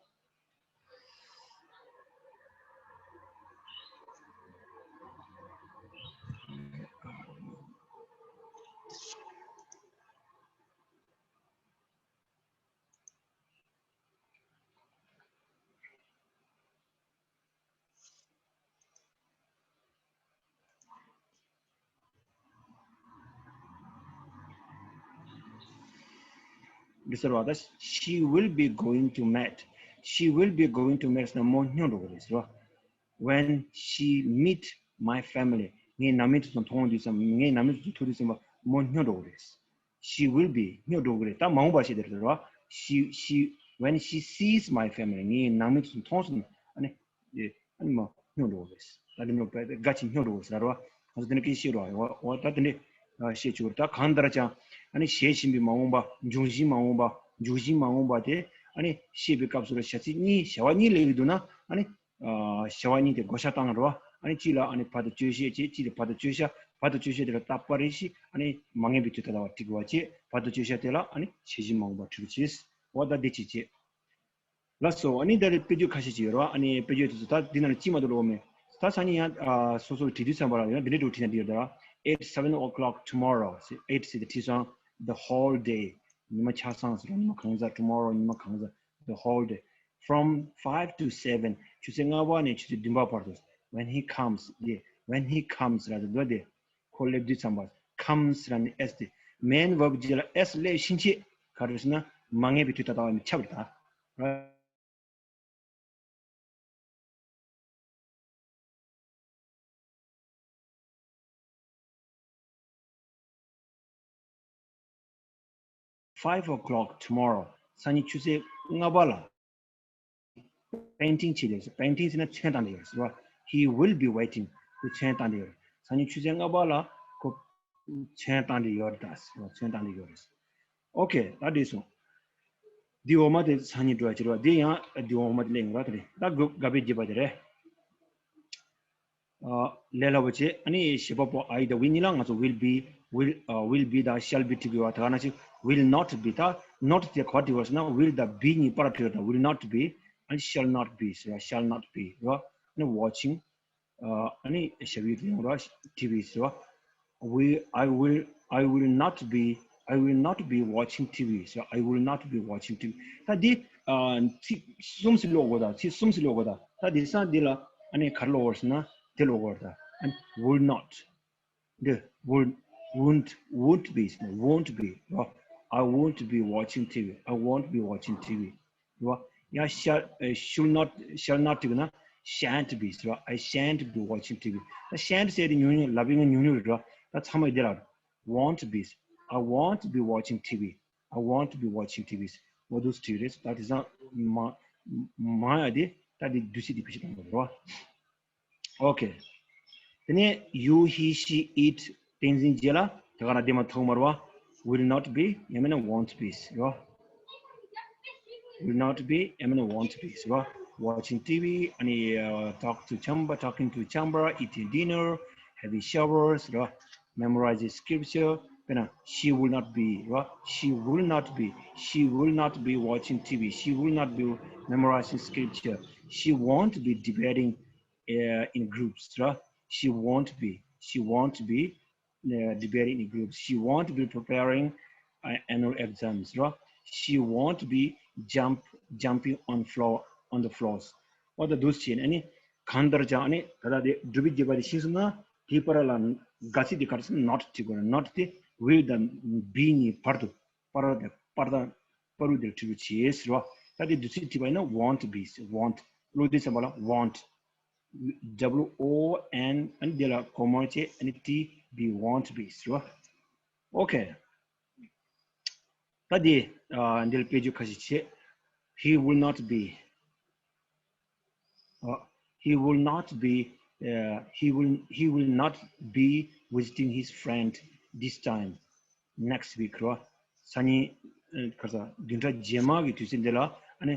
འདི་ཟེར་བ་ད། She will be going to meet. She will be going to meet ཟེར་ན་མོ་སྙོན་འགྲོ་གི་རེད་ཟེར་བ། When she meet my family. ངའི་ནང་མི་དེ་ཚོ་མཐོང་དུས་ཙམ། ངའི་ནང་མི་དེ་ཚོ་ཐུག་དུས་ཙམ་པ་མོ་སྙོན་འགྲོ་གི་རེད། She will be. སྙོན་འགྲོ་གི་རེད། ད་མ་འོངས་པ་བཤད་དེ་རེད་བ། She, she, when she sees my family. ངའི་ནང་མི་དེ་ཚོ་མཐོང་སོང་ན་ཨ་ནི། ཨ་ནི་མོ་སྙོན་འགྲོ་གི་རེད། ད་དེ་འདྲ་དགའ་ཆེ་སྙོན་འགྲོ་གི་རེད་ཟེར་བ། ང་ཚོ་དེ་འདྲ་སྐད་ཆ་བཤད་རོགས། འོ་འོ་ད་དེ་འདྲ་བཤད་ཆོག་གི་རེད། ད་གང་ལྟར་ཀྱང་ཨ་ནི་བྱེད་བཞིན་པའི་མ་འོངས་པ། འབྱུང་བཞིའི་མ་འོངས་པ། འབྱུང་བཞིའི་མ་འོངས་པ་དེ་ཨ་ནི་བཤད་པའི་སྐབས་སུ་ལ་བྱ་ཚིག་གཉིས། བྱ་བ་གཉིས་སླེབས་ཀྱི་འདུག་ན་ཨ་ནི། བྱ་བ་གཉིས་དེ་བགོ་བཤའ་བཏང་རོགས། ཨ་ནི་གཅིག་ལ་ཨ་ནི་བར་དུ་གཅོད་བྱེད་བྱེད། གཅིག་ལ་བར་དུ་གཅོད་བྱ། བར་དུ་གཅོད་བྱ་དེ་ལ་རྟག་པར་རེ་ཞིག་ཨ་ནི་མ་ངེས་པའི་དུས་ད་ལྟ་བ་བྲིས་དགོས་པ་བྱེད། བར་དུ་གཅོད་བྱ་དེ་ལ་ཨ་ནི་བྱེད་བཞིན་མ་འོངས་པ་བྲིས་པ་བྱེད། འོ་ད་འདི་ཅི་བྱེད། ལགས་སོ། ཨ་ནི་ད་རེས་དཔེ་བརྗོད་ཁ་ཤས་ཅིག་ཡོད་རེད་བ། ཨ་ནི་དཔེ་བརྗོད་དེ་ཚོ་ད་འདི་ནང་ལ་ཅི་མ་གཏོགས་ཀློག་མེད། ད་སང་ཉིན་ཡང་ཨ་སོ་སོ་བྲིས་དུས་ཙམ་པ་ལ་ཡང་འདི་འདྲའི་འགྲོ་བྲིས་ན་འགྲིག་ཡོད་ད། At seven o'clock tomorrow. At ཟེར་དུས་ཙམ་the whole day. ཉི་མ་ཆ་ཚང་ཟེར་རོ། ཉི་མ་གང་ཟག tomorrow ཉི་མ་གང་ཟག the whole day. From five to seven. ཆུ་ཚོད་ལྔ་པ་ནས་ཆུ་ཚོད་བདུན་པ་བར་དུ། When he comes. Yeah, when he comes ར་དེ་འདུག་དེ། ཁོ་སླེབས་དུས་ཙམ་པ། comes ར་ནི་S དེ། main verb རྗེས་ལ་S སླེབས་ཕྱིན་ཆད་ག་རེ་ཟེར་ན་མ་ངེས་པའི་དུས་ད་ལྟ་བ་ནི་ཁྱབ་རེད་ད། Five o'clock tomorrow. སང་ཉིན་ཆུ་ཚོད་ལྔ་པ་ལ། painting བྱེད་ལས། painting ཟེར་ན་ཚོན་བཏང་དེ་ཡོད་རེད། He will be waiting. ཁོ་ཚོན་བཏང་དེ་ཡོད་རེད། སང་ཉིན་ཆུ་ཚོད་ལྔ་པ་ལ་ཁོ་ཚོན་བཏང་དེ་ཡོད་རེད་ད། ཚོན་བཏང་དེ་ཡོད་རེད། Okay, ད་འགྲིག་སོང་། འདི་འོག་མ་དེ་སང་ཉིན་འགྲོ་ཡ་བྱེད་རོགས། འདི་ཡང་འདི་འོག་མ་དེ་ལས་ཡོང་ར་དེ་རེད། ད་དགག་པའི་རྒྱས་པ་དེ་རེད། ཨ་ལས་སླ་པོ་བྱས། ཨ་ནི་བྱེད་པ་པོ་I དང་we གཉིས་ལ་ང་ཚོ་will be, will, ཨ་will be དང་shall be བྲིས་དགོས་པ། ད་ག་ནང་བཞིན་will not be། ད་not དེ་ག་པར་བྲིས་པ་ཟེར་ན་will དང་be གཉིས་བར་བྲིས་པ་དང་། Will not be and shall not be ཟེར་བ། Shall not be རེད་བ། ཨ་ནི་watching ཨ་ནི་ཞབས་ཡིག་ཡོང་ར། T V ཟེར་བ། We, I will, I will not be, I will not be watching T V ཟེར་བ། I will not be watching T V. ད་འདི་ཨ་ཚིག་གསུམ་ཞིག་ཀློག་དགོས་ད། ཚིག་གསུམ་ཞིག་ཀློག་དགོས་ད། ད་འདི་སང་འདི་ལ་ཨ་ནི་ག་རེ་ཀློག་དགོས་ཟེར་ན་དེ་ཀློག་དགོས་ད། And will not. འདི་will, won't, won't be ཟེར་ན་won't be ར། I won't be watching T V. I won't be watching T V ར། ཡང་shall, ཨ་should not, shall not དེ་ག་ན་shan't be ཟེར་བ། I shan't be watching T V. ད་shan't ཟེར་དེ་ཉུང་ཉུང་ལབ་ཡིན་ན་ཉུང་ཉུང་རེད་ར། ད་ཚང་མ་ཡི་དེ་ལ་won't be. I won't be watching T V. I won't be watching T V. འོ་དུས་བྲིས་རེད། ད་དེ་སང་མ་མ་ཡ་དེ་ད་དེ་དུས་ཚིགས་དེ་བེད་སྤྱོད་གཏོང་དགོས་རེད་བ། Okay. དེ་ནས་you, he, she, it བསྟན་འཛིན་རྗེས་ལ་དེ་ག་ན་དེ་མ་ཐོག་མར་བ། Will not be ཡང་མིན་ན་won't be ར། Will not be ཡང་མིན་ན་won't be ར། Watching T V, ཨ་ནི་uh, talk to Chamba, talking to Chamba, eating dinner, having showers ར། Memorizing scripture དཔེར་ན། She will not be ར། She will not be, she will not be watching T V. She will not be memorizing scripture. She won't be debating uh, in groups ར། She won't be, she won't be uh, debating in groups. She won't be preparing uh, annual exams ར། She won't be jump, jumping on floor, on the floors. འོ་ད་འདུག་སེ་བྱས་ནས་ཨ་ནི་གང་ལྟར་ཀྱང་ཨ་ནི་ད་ལྟ་དེ་བསྒྲུབ་པའི་རྒྱས་པ་དེ་ཤེས་སོང་ན། དེའི་བར་ལ་དགག་ཚིག་དེ་ག་རེ་ཟེར་ན་not བྲིས་དགོས་རེད། Not དེ་will དང་be གཉིས་བར་དུ། པར་དེ་པར་དང་པར་དེ་བྲིས་པ་བྱས་ཟེར་བ། ད་དེ་བསྡུས་ཚིག་བྲིས་པ་ཡིན་ན་won't be ཟེར། Won't ཀློག་དུས་ཙམ་པ་ལ་won't, W O N ཨ་ནི་དེ་ལ་comma བྱས། ཨ་ནི་T B won't be ཟེར་བ། Okay. ད་དེ་ཨ་འདི་ལ་དཔེ་བརྗོད་ཁ་ཤས་བྱས། He will not be Uh, he will not be, uh, he will, he will not be visiting his friend this time, next week ར། སང་ཉིན་ཨ་ག་རེ་ཟ། བདུན་ཕྲག་རྗེས་མ་གི་དུས་ཚོད་འདི་ལ་ཨ་ནི་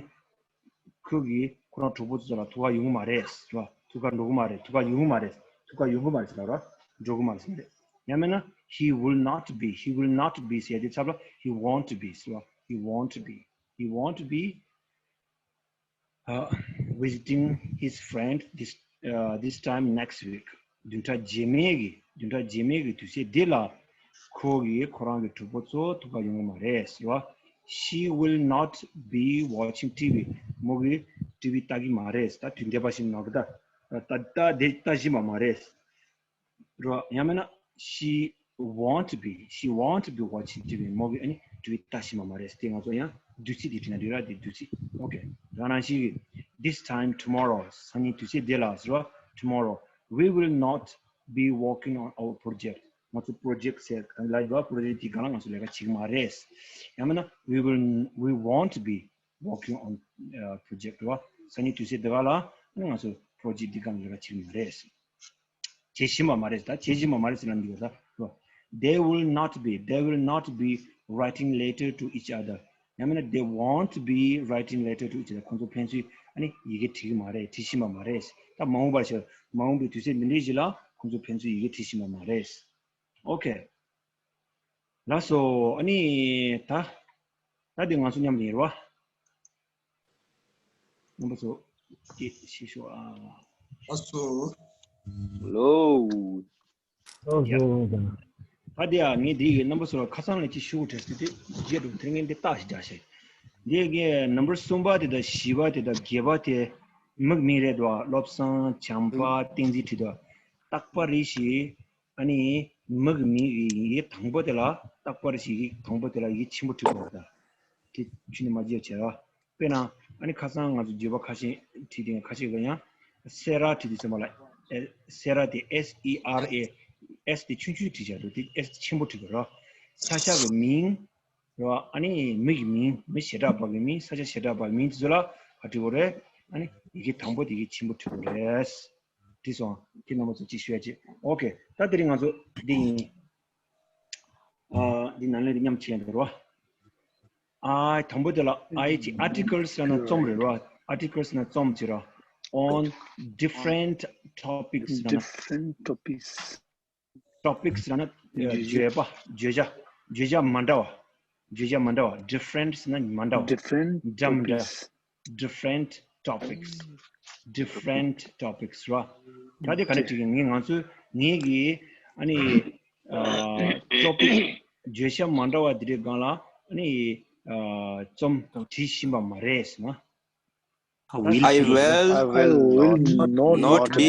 ཁོ་གིས་ཁོ་རང་གྲོགས་པོ་ཚོ་ལ་ཐུག་ག་ཡོང་གི་མ་རེད་ར། ཐུག་ག་འགྲོ་གི་མ་རེད། ཐུག་ག་ཡོང་གི་མ་རེད། ཐུག་ག་ཡོང་གི་མ་རེད་ཟེར་ལ་ར། འགྲོ་གི་མ་རེད་ཟེར་ལ། ཡང་མིན་ན་he will not be, he will not be ཟེར་དུས་ཙམ་པ་ལ་he won't be ཟེར་བ། He won't be, he won't be uh, visiting his friend this, uh, this time next week. བདུན་ཕྲག་རྗེས་མའི་གི་བདུན་ཕྲག་རྗེས་མའི་གི་དུས་ཚོད་འདི་ལ་ཁོ་གིས་ཁོ་རང་གི་གྲོགས་པོ་ཚོ་ཐུག་ག་ཡོང་གི་མ་རེད་ཟེར་བ། She will not be watching T V. མོ་གིས་ཊི་ཝི་ལྟ་གི་མ་རེད། ད་དུས་འདས་པ་ཞིག་ནང་གི་ད་ད་ད་དེ་ལྟ་བཞིན་པ་མ་རེད། རོ། ཡང་མིན་ན། She won't be, she won't be watching T V. མོ་གིས་ཨ་ནི་ཊི་ཝི་ལྟ་བཞིན་པ་མ་རེད། དེ་ང་ཚོ་ཡང་བསྡུས་ཚིག་དེ་བྲིས་ན་འགྲིག་ར། དེ་བསྡུས་ཚིག Okay. རང་རང་བཞིན་གྱིས། This time tomorrow. སང་ཉིན་དུས་ཚོད་དེ་ལ་ཟེར་བ། Tomorrow. We will not be working on our project. ང་ཚོ་པོ་རོ་ཇེག་ཟེར་གང་ལ་ཡོད་པ། པོ་རོ་ཇེག་དེ་གང་ལ་ང་ཚོ་ལས་ཀ་བྱེད་ཀྱི་མ་རེད། ཡང་མིན་ན། We will, we won't be working on, uh, project ར། སང་ཉིན་དུས་ཚོད་དེ་ག་ལ་ང་ཚོ་པོ་རོ་ཇེག་འདི་གང་ལས་ཀ་བྱེད་ཀྱི་མ་རེད། བྱེད་བཞིན་པ་མ་རེད། ད་བྱེད་བཞིན་པ་མ་རེད་ཟེར་ན་འདི་ག་ད་ར། They will not be, they will not be writing letter to each other. ཡང་མིན་ན། They won't be writing letter to each other. ཁོང་ཚོ་ཕན་ཚུན་ཨ་ནི་ཡི་གེ་བྲིས་ཀྱི་མ་རེད། བྲིས་བཞིན་པ་མ་རེད། ད་མ་འོངས་པར་ཤོད། མ་འོངས་པའི་དུས་ཚོད་འདི་འདྲའི་ཞིག་ལ་ཁོང་ཚོ་ཕན་ཚུན་ཡི་གེ་བྲིས་བཞིན་པ་མ་རེད། Okay. ལགས་སོ། ཨ་ནི་ད་ད་འདི་ང་ཚོ་མཉམ་དུ་ཡིན་རོ། རྣམ་པ་ཚོ་སྐད་ཆ་ཤོད་ཤོག་ཨ། ཨ་སོ། Hello. ཡ། ད་དེ་ཡ་ངས་དེ་ཡི་རྣམ་པ་ཚོ་ལ་ཁ་སང་ལ་ཅིག་ཞུ་དགོས་དྲན་སོང་དེ་བརྗེད་འགྲོ། དེ་ངས་འདི་རྟགས་ཤིག་རྒྱག་ཤེས། འདི་གའི་number གསུམ་པ་དེ་དང་བཞི་པ་དེ་དང་བརྒྱད་པ་དེ་མིག་མིང་རེད་དོ། བློ་བཟང་བྱམས་པ་བསྟན་འཛིན་བྲིས་དོ། རྟག་པར་རེ་ཞིག་ཨ་ནི་མིག་མིང་ཡི་དང་པོ་དེ་ལ་རྟག་པར་རེ་ཞིག་ཡི་དང་པོ་དེ་ལ་ཡི་ཆེན་པོ་བྲིས་དགོས་རེད། ད་དེ་ཁྱོད་ནི་མ་བརྗེད་བྱས་རོགས། དཔེར་ན་ཨ་ནི་ཁ་སང་ང་ཚོ་བརྗོད་པ་ཁ་ཤས་བྲིས་དེ་ཁ་ཤས་ཀྱིས་ཡང་སེ་ར་བྲིས་དུས་ཙམ་པ་ལ་ཨེ་སེ་ར་དེ་S E R A S དེ་ཆུང་ཆུང་བྲིས་བཞག་འདུག་དེ་S དེ་ཆེན་པོ་བྲིས་དགོས་རོགས། ས་ཆ་གི་མིང་རོགས། ཨ་ནི་མི་གི་མིང་། མི་བྱེ་བྲག་པ་གི་མིང་། ས་ཆ་བྱེ་བྲག་པ་གི་མིང་དེ་ཚོ་ལ་ག་བྲིས་དགོས་རེད། ཨ་ནི་ཡི་གེ་དང་པོ་དེ་ཡི་གེ་ཆེན་པོ་བྲིས་དགོས་རེད། བྲིས་སོང་། ཁྱེད་རྣམ་པ་ཚོ་ཅིག་ཞུ་ཡ་ཅིག་ཨོ་ཁེ། ད་དེ་རིང་ང་ཚོ་འདི་ཡིན། ཨ་འདི་ནང་ལས་འདི་མཉམ་བྱས་འདུག་རོ། ཨ་དང་པོ་དེ་ལ་ཨའི་ཅིག་articles ལབ་ན་རྩོམ་རེད་རོ། articles ལབ་ན་རྩོམ་ཅིག་རོ། On different topics ལབ་ན། Different topics. topics ལབ་ན་བརྗོད་པ། བརྗོད་བྱ། བརྗོད་བྱ་མ་འདྲ་བ། བརྗོད་བྱ་མ་འདྲ་བ། different ཟེར་ན་མ་འདྲ་བ། Different འདྲ་མི་འདྲ། topics. different topics. different topics རོ། ད་དེ་ག་ནས་བྲིས་ཀྱི་ངས་ང་ཚོས་ངེད་ཀྱི་ཨ་ནི་ཨ་topic བརྗོད་བྱ་མ་འདྲ་བ་དེ་འདྲའི་སྒང་ལ་ཨ་ནི་ཨ་རྩོམ་བྲིས་བཞིན་པ་མ་རེད་ཟེར་ན། I will I will not, not be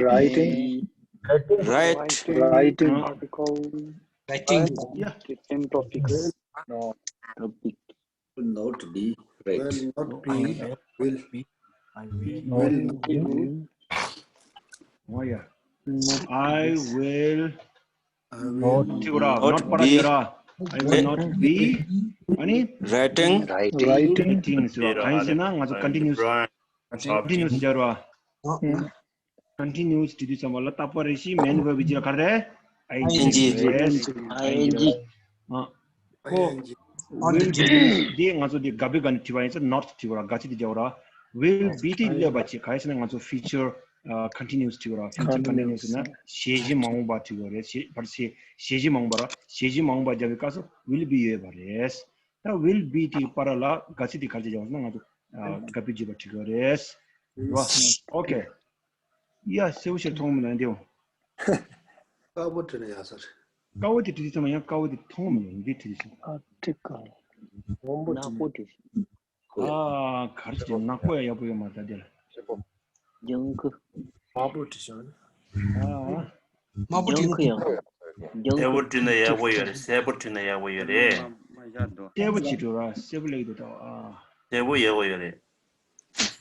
writing, write writing writing ཡ། different topics. Will not be right. Will not be. Will. ཨོ་ཡ། I will I will བྲིས་དགོས་ར། not པར་བྲིས་ར། I will not be ཨ་ནི་writing Writing. writing ཟེར་བ་གང་ཡིན་ཟེར་ན་ང་ཚོ་continuous continuous ཟེར་བ། continuous བྲིས་དུས་ཙམ་པ་ལ་རྟག་པར་རེ་ཞིག་main verb ཀྱི་རྗེས་ལ་ག་རེ་རེད། ing རེད། ing རེད། ཨ་ཁོ་will be འདི་ང་ཚོ་འདི་དགའ་བའི་སྒང་ནས་བྲིས་པ་ཡིན་ཙང་not བྲིས་དགོས་ར། དགའ་ཚིག་འདི་རྒྱག་དགོས་ར། will be དེ་སླེབས་པ་ཅིག་ག་རེ་ཟེར་ན་ང་ཚོ་future continuous བྲིས་དགོས་ར། future continuous ཟེར་ན་ཞལ་བཞི་མ་འོངས་པ་བྲིས་དགོས་རེད། ཞལ་བར་ཞལ་ཞལ་བཞི་མ་འོངས་པ་ར། ཞལ་བཞི་མ་འོངས་པ་རྒྱབ་པའི་སྐབས་སུ་will be ཡོད་པ་རེད། ད་will be དེའི་བར་ལ་དགའ་ཚིག་དེ་ག་རེ་བྱས་བྱས་པ་ཟེར་ན་ང་ཚོ་ཨ་དགའ་བའི་བརྗོད་པ་བྲིས་དགོས་རེད། རོ། ཨོ་ཁེ། ཡ་གསལ་པོ་ཞིག་མཐོང་མི་འདུག་འདིའོ། དཀར་པོ་བྲིས་ན་ཡག་ས་རེད། དཀར་པོ་དེ་བྲིས་དུས་ཙམ་པ་ཡང་དཀར་པོ་དེ་མཐོང་མི་འདུག་འདི་བྲིས་དུས་ཙམ་པ། Article. སྔོན་པོ་ནག་བྲིས་པོ་བྲིས། ཨ་ག་རེ་བྱས་ནག་པོ་ཡང་ཡག་པོ་ཡོད་མ་རེད་ད་འདིར། ན། སེར་པོ། ལྗང་ཁུ། དམར་པོ་བྲིས་བྱུང་ན། ཨ། དམར་པོ་བྲིས་ལྗང་ཁུ་ཡང་། ལྗང་སེར་པོ་ཁུ། བྲིས་ན་ཡག་པོ་ཡོད་རེད། སེར་པོ་བྲིས་ན་ཡག་པོ་ཡོད་རེད། སེར་པོ་བྱེད་འགྲོ་ར། སེར་པོ་ལེགས་འདུག་ད་ཨ། སེར་པོ་ཡག་པོ་ཡོད་རེད།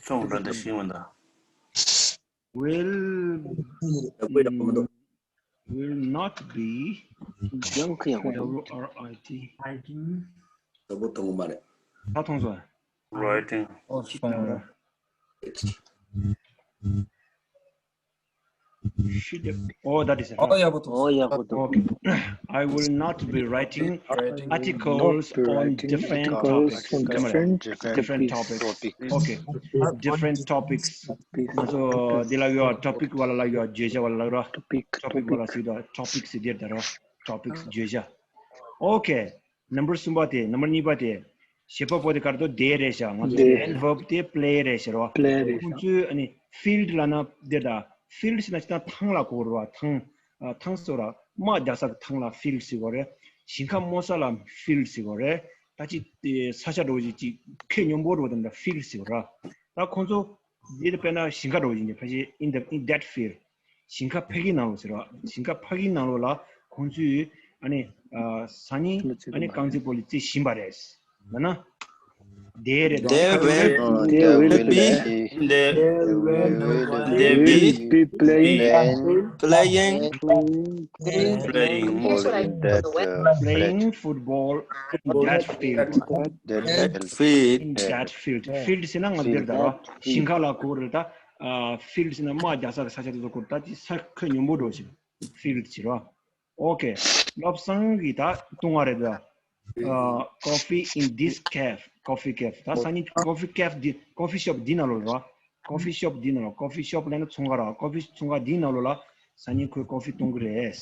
ཚོང་འགྲོ་འདི་ཤིང་བ་འདི། will ཡག་པོ་ཡག་པོ་མི་འདུག will not be ལྗང་ཁུ་ཡང་འོ་དང་། W R I T ཡག་པོ་མཐོང་གི་མ་རེད། ད་མཐོང་སོང་། writing ཅིག་ད་ར། ཤི་དེ། Oh, that is it. ཨོ་ཡག་པོ་འདུག་ཨོ་ཡག་པོ་འདུག Okay. I will not be writing articles Not be on writing different articles topics. on Different different topics. topics. Okay. Different topics. ང་ཚོ་འདི་ལ་ཡོད་topic བ་ལ་ལ་ཡོད་བརྗོད་བྱ་བ་ལ་ལ་ཡོད་topic བ་ལ་ལ་ཡོད་topics ཟེར་དེ་ར་topics བརྗོད་བྱ། Okay. Number གསུམ་པ་དེ། Number གཉིས་པ་དེ། བྱེད་པ་པོ་དེ་ག་རེ་འདུག་དེ་རེད་ཤག་ང་ཚོ་དེ། main verb དེ་play རེད་ཤག་རོ། Play རེད་ཤག་ཁོང་ཚོས་ཨ་ནི་field ལབ་ན་དེ་ད། field ཟེར་ན་ཅི་ད་ཐང་ལ་གོ་རོ། ཐང་། ཨ་ཐང་ཟེར་ར། དམག་རྒྱག་ས་གི་ཐང་ལ་field ཟེར་གོ་རེད། ཞིང་ཁ་རྨོ་ས་ལ་field ཟེར་གོ་རེད། ད་ཅི་དེ་ས་ཆ་འདྲ་བོ་ཅིག་ཅིག་ཁོད་སྙོམས་པོ་འདྲ་བོ་དེ་འདྲ་field ཟེར་གོ་ར། ད་ཁོང་ཚོ་འདི་དཔེར་ན་ཞིང་ཁ་འདྲ་བོ་ཡིན་ཏེ་ཕལ་ཆེར་in the in that field ཞིང་ཁ་ཕ་གིའི་ནང་ལོགས་ཟེར་བ། ཞིང་ཁ་ཕ་གིའི་ནང་ལོགས་ལ་ཁོང་ཚོས་ཨ་ནི་ཨ་སང་ཉིན་ཨ་ནི་རྐང་རྩེད་སྤོ་ལོ་རྩེ་བཞིན་པ་རེད། ལབ་ན། They རེད་དོ། They will They will be be. They They will they be will Will be playing. playing playing football in that uh, playing football in that field. that field. In that field. field ཟེར་ན་ང་འདིར་ད་ར། ཞིང་ཁ་ལ་གོ་རེད་ད། field ཟེར་ན་དམག་རྒྱག་ས་གི་ས་ཆ་དེ་ཚོ་གོ་རེད་ད། ཅི་ས་ཁོད་སྙོམས་པོ་འདྲ་བོ་ཞིག field ཟེར་ར། Okay. བློ་བཟང་གི་ད་ལྟུང་བ་རེད་ད། Coffee in this cafe. Coffee cafe. ད་སང་ཉིན་coffee cafe འདི་coffee shop འདི་ནང་ལོགས་ར། coffee shop འདི་ནང་ལོགས། coffee shop ལབ་ན་ཚོང་ཁང་ར། coffee ཚོང་ཁང་འདི་ནང་ལོགས་ལ་སང་ཉིན་ཁོས་coffee བཏུང་གི་རེད།